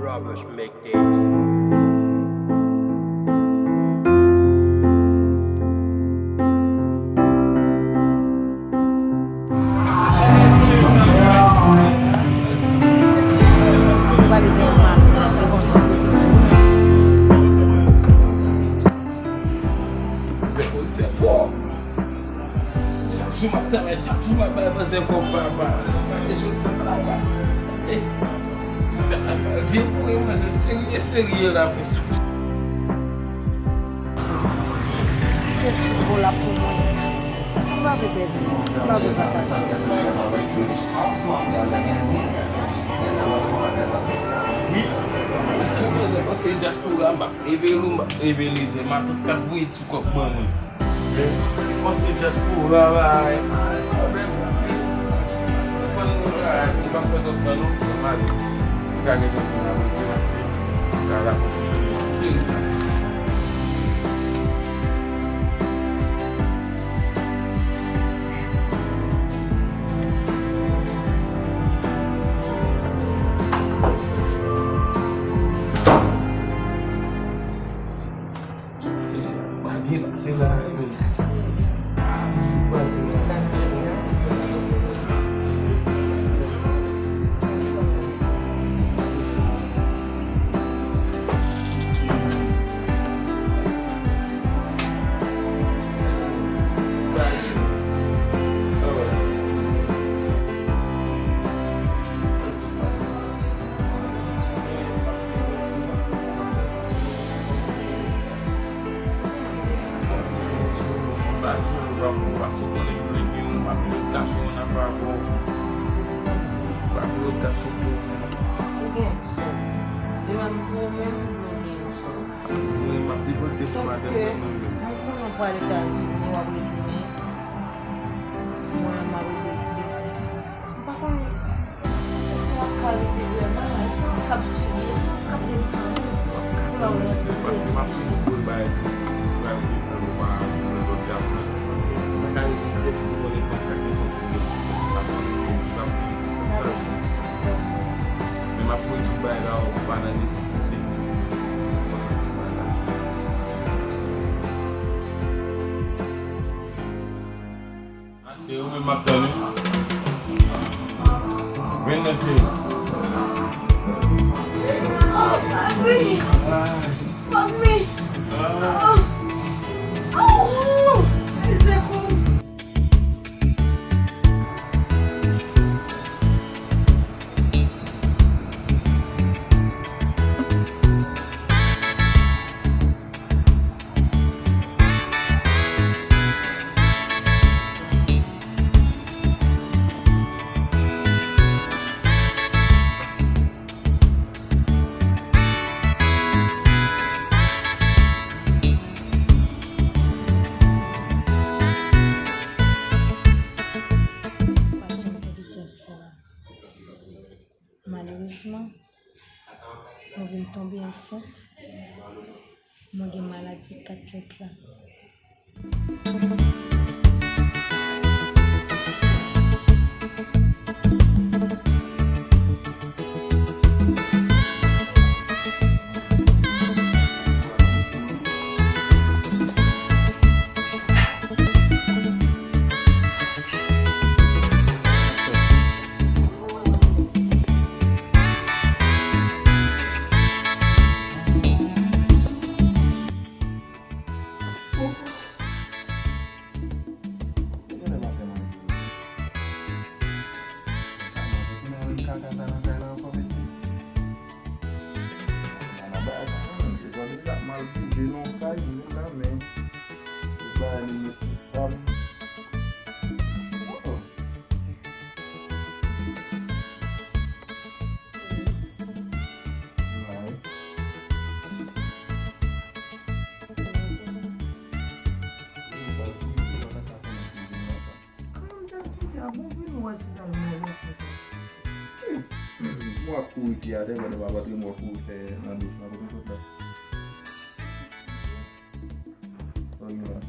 Robbers make this. Chak jou m ap travay, chak jou m ap bay manzè kòb, papa. E jodi sa, papa. Ey, sa, papa, Dye voye manzè serye, serye la, pou sa. Paske tout bon la pou mwen. M pa vle pèdi, m pa vle pataje. Wi. Pou mwen, se konsèy dyaspora, m ap leve lou, m ap leve lejè, matant k ap voye ti kòb ban mwen. Mwen se dyaspora, bagay, pa gen pwoblèm. Mwen fè nou bagay, nou pa fè twòp tan non, nou ale. Nou ka gen tan pou n ale, nou achte, nou ka rakonte, nou achte. Se pa byen pase la, men. Ou gen yon sèl. Demen pou ou menm, ou gen yon sèl. Mwen, m ap depanse pou madanm mwen, mwen menm. Sòf ke, mwen konnen w pral Etazini, w ap retounen. Mwen, m ap rete isit. M pa konnen, èske w ap ka rete vrèman? Èske w ap kab sibi? Èske w ap kab ret tann? M ap ka tann, mesye, paske m ap toujou voye bagay pou, pou al vin nan lwa, pou lòt gason. Sa ka rive, sèl si w konnen fanm ka gen fanm pou tèt li, paske m toujou ap viv san sa. Men m ap voye tout bagay la, ou pa nan nesesite. Se ou menm m ap tann wi. Vin mesye. Oh, papi. Papi. Oh. Oh. Mezanmi. Mwen byen ansent, mwen gen maladi kat lèt la. W ap kouri pye atè pandan w ap antre, w ap kouri fè nan douch lan, kote w sot la. Sa w gen la?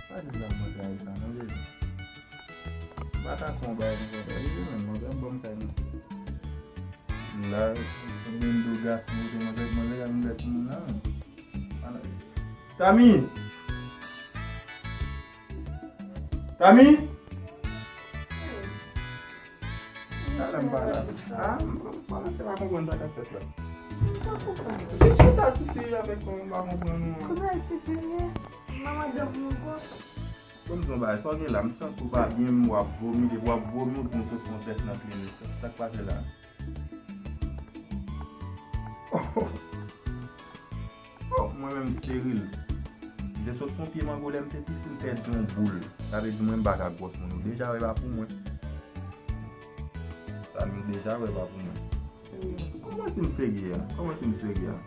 Pa di sa mwen te al sa non, Jezi. M pa ka konba pou sa, Jezi, men mwen menm ban m kay mwen. M la, m vin do gason, mwen te mwen te mwen te mwen te timoun la, men. Tami! Tami! Talè m pa la. Ah, m pa, m pa, m pa konprann sa k ap fèt la. Se sa ti fi avèk mwen, m pa konprann non. Kouman ti fi ye? Manman dòmi ankò. Bon, m di yon bagay, sa w gen la, m santi w pa byen, m w ap vomi, depi w ap vomi, ou di m soti yon tès nan klinik. Sa k pase la? Oh, mwen menm steril. M te sot sou pye mango lè m te piti, m pèdi yon boul. Sa vle di mwen m pa ka gwòs moun. Ou deja wè pa pou mwen. Sa m deja wè pa pou mwen. Kòman si m serye a? Kòman si m serye a?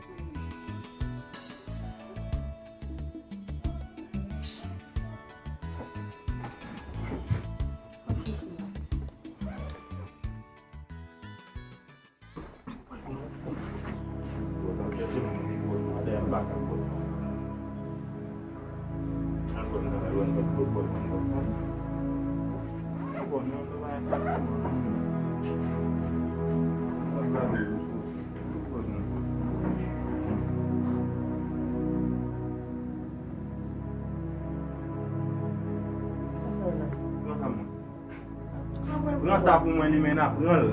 Pran sa pou mwen, Limena, pran l.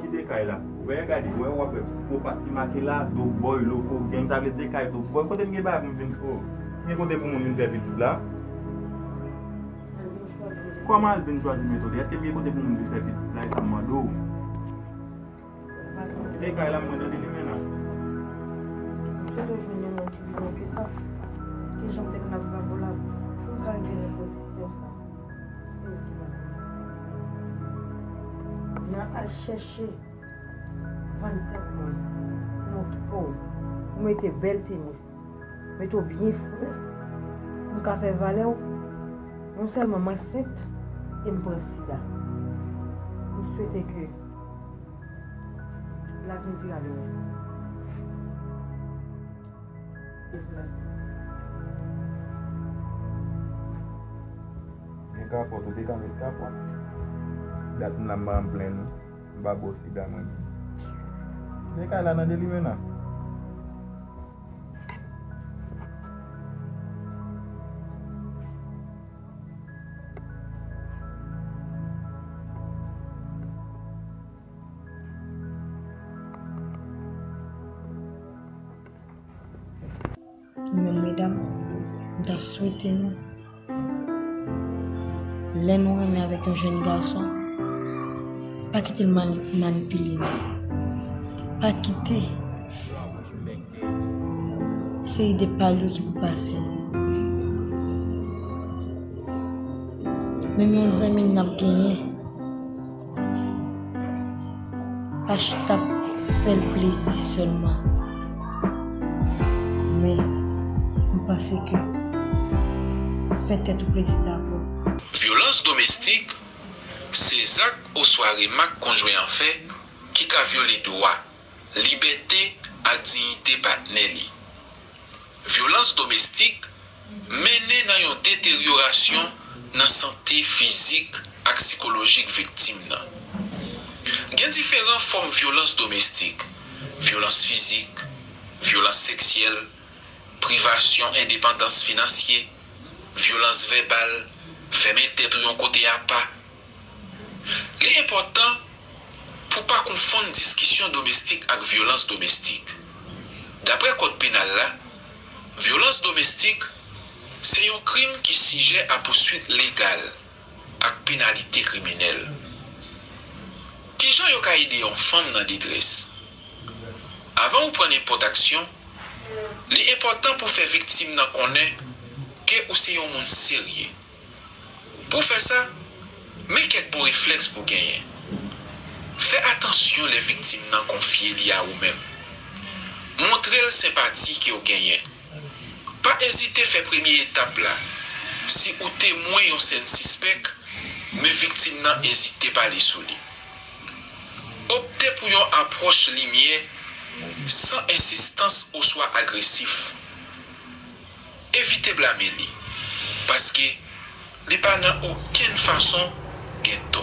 Kite kay la. Ou wè, gade, ou wè, w ap wè psikopat ki make la, Dope Boy, Loko Gang, sa vle di se kay Dope Boy. Kote m gen bagay pou m vin fè? M gen kote pou moun vin fè pitit la? Kòman al vin chwazi metode? Èske m gen kote pou moun vin fè pitit la? E sa m mande w. E kay la mwen tande li men la. M swete w jwenn yon moun ki pi bon ke sa. Ki jan m te konn ap viv avè w la? Si m ka rive nan pozisyon sa, se ou ki nan pozisyon. Nan al chèche vann tèt mwen nan yon trou, ou mete bèl tenis, mete w byen fre, pou m ka fè valè w. Non sèlman m ansent e m pran sida. M swete ke L'avenir dira le reste. Gen kapòt, ou te ka met kapòt. Dat m la m pa ann plenn ou. M pa ba w sida mwen menm. Men kay la nan deli men la. Nou menm medam, m ta swete nou, lè nou renmen avèk yon jèn gason, pa kite l mani-, manipile nou. Pa kite Se ide pa l yo ki pou pase. Menm yon zanmi n ap genyen, pa chita ap fè l plezi sèlman. Men, m panse ke fè tèt ou plezi dabò. Vyolans domestik se zak oswa remak konjwen an fè ki ka vyole dwa, libète ak diyite patnè li. Vyolans domestik mennen nan yon deteryorasyon nan sante fizik ak sikolojik viktim nan. Gen diferan fòm vyolans domestik: vyolans fizik, vyolans seksyèl, privasyon endepandans finansye, vyolans vèbal, fèmen tèt ou yon kote apa. Li enpòtan pou pa konfonn diskisyon domestik ak vyolans domestik. Daprè Kòd Penal la, vyolans domestik se yon krim ki sijè a pouswit legal ak penalite kriminèl. Kijan yo ka ede yon fanm nan detrès? Avan ou pran nenpòt aksyon, li enpòtan pou fè viktim nan konnen ke ou se yon moun serye. Pou w fè sa, men kèk bon reflèks pou w genyen. Fè atansyon lè viktim nan konfye li a ou menm. Montre l senpati ke w genyen. Pa ezite fè premye etap la. Si ou temwen yon sèn sispèk, men viktim nan ezite pale sou li. Opte pou yon apwòch limyè, san ensistans oswa agresif. Evite blame li, paske li pa nan okenn fason gen tò.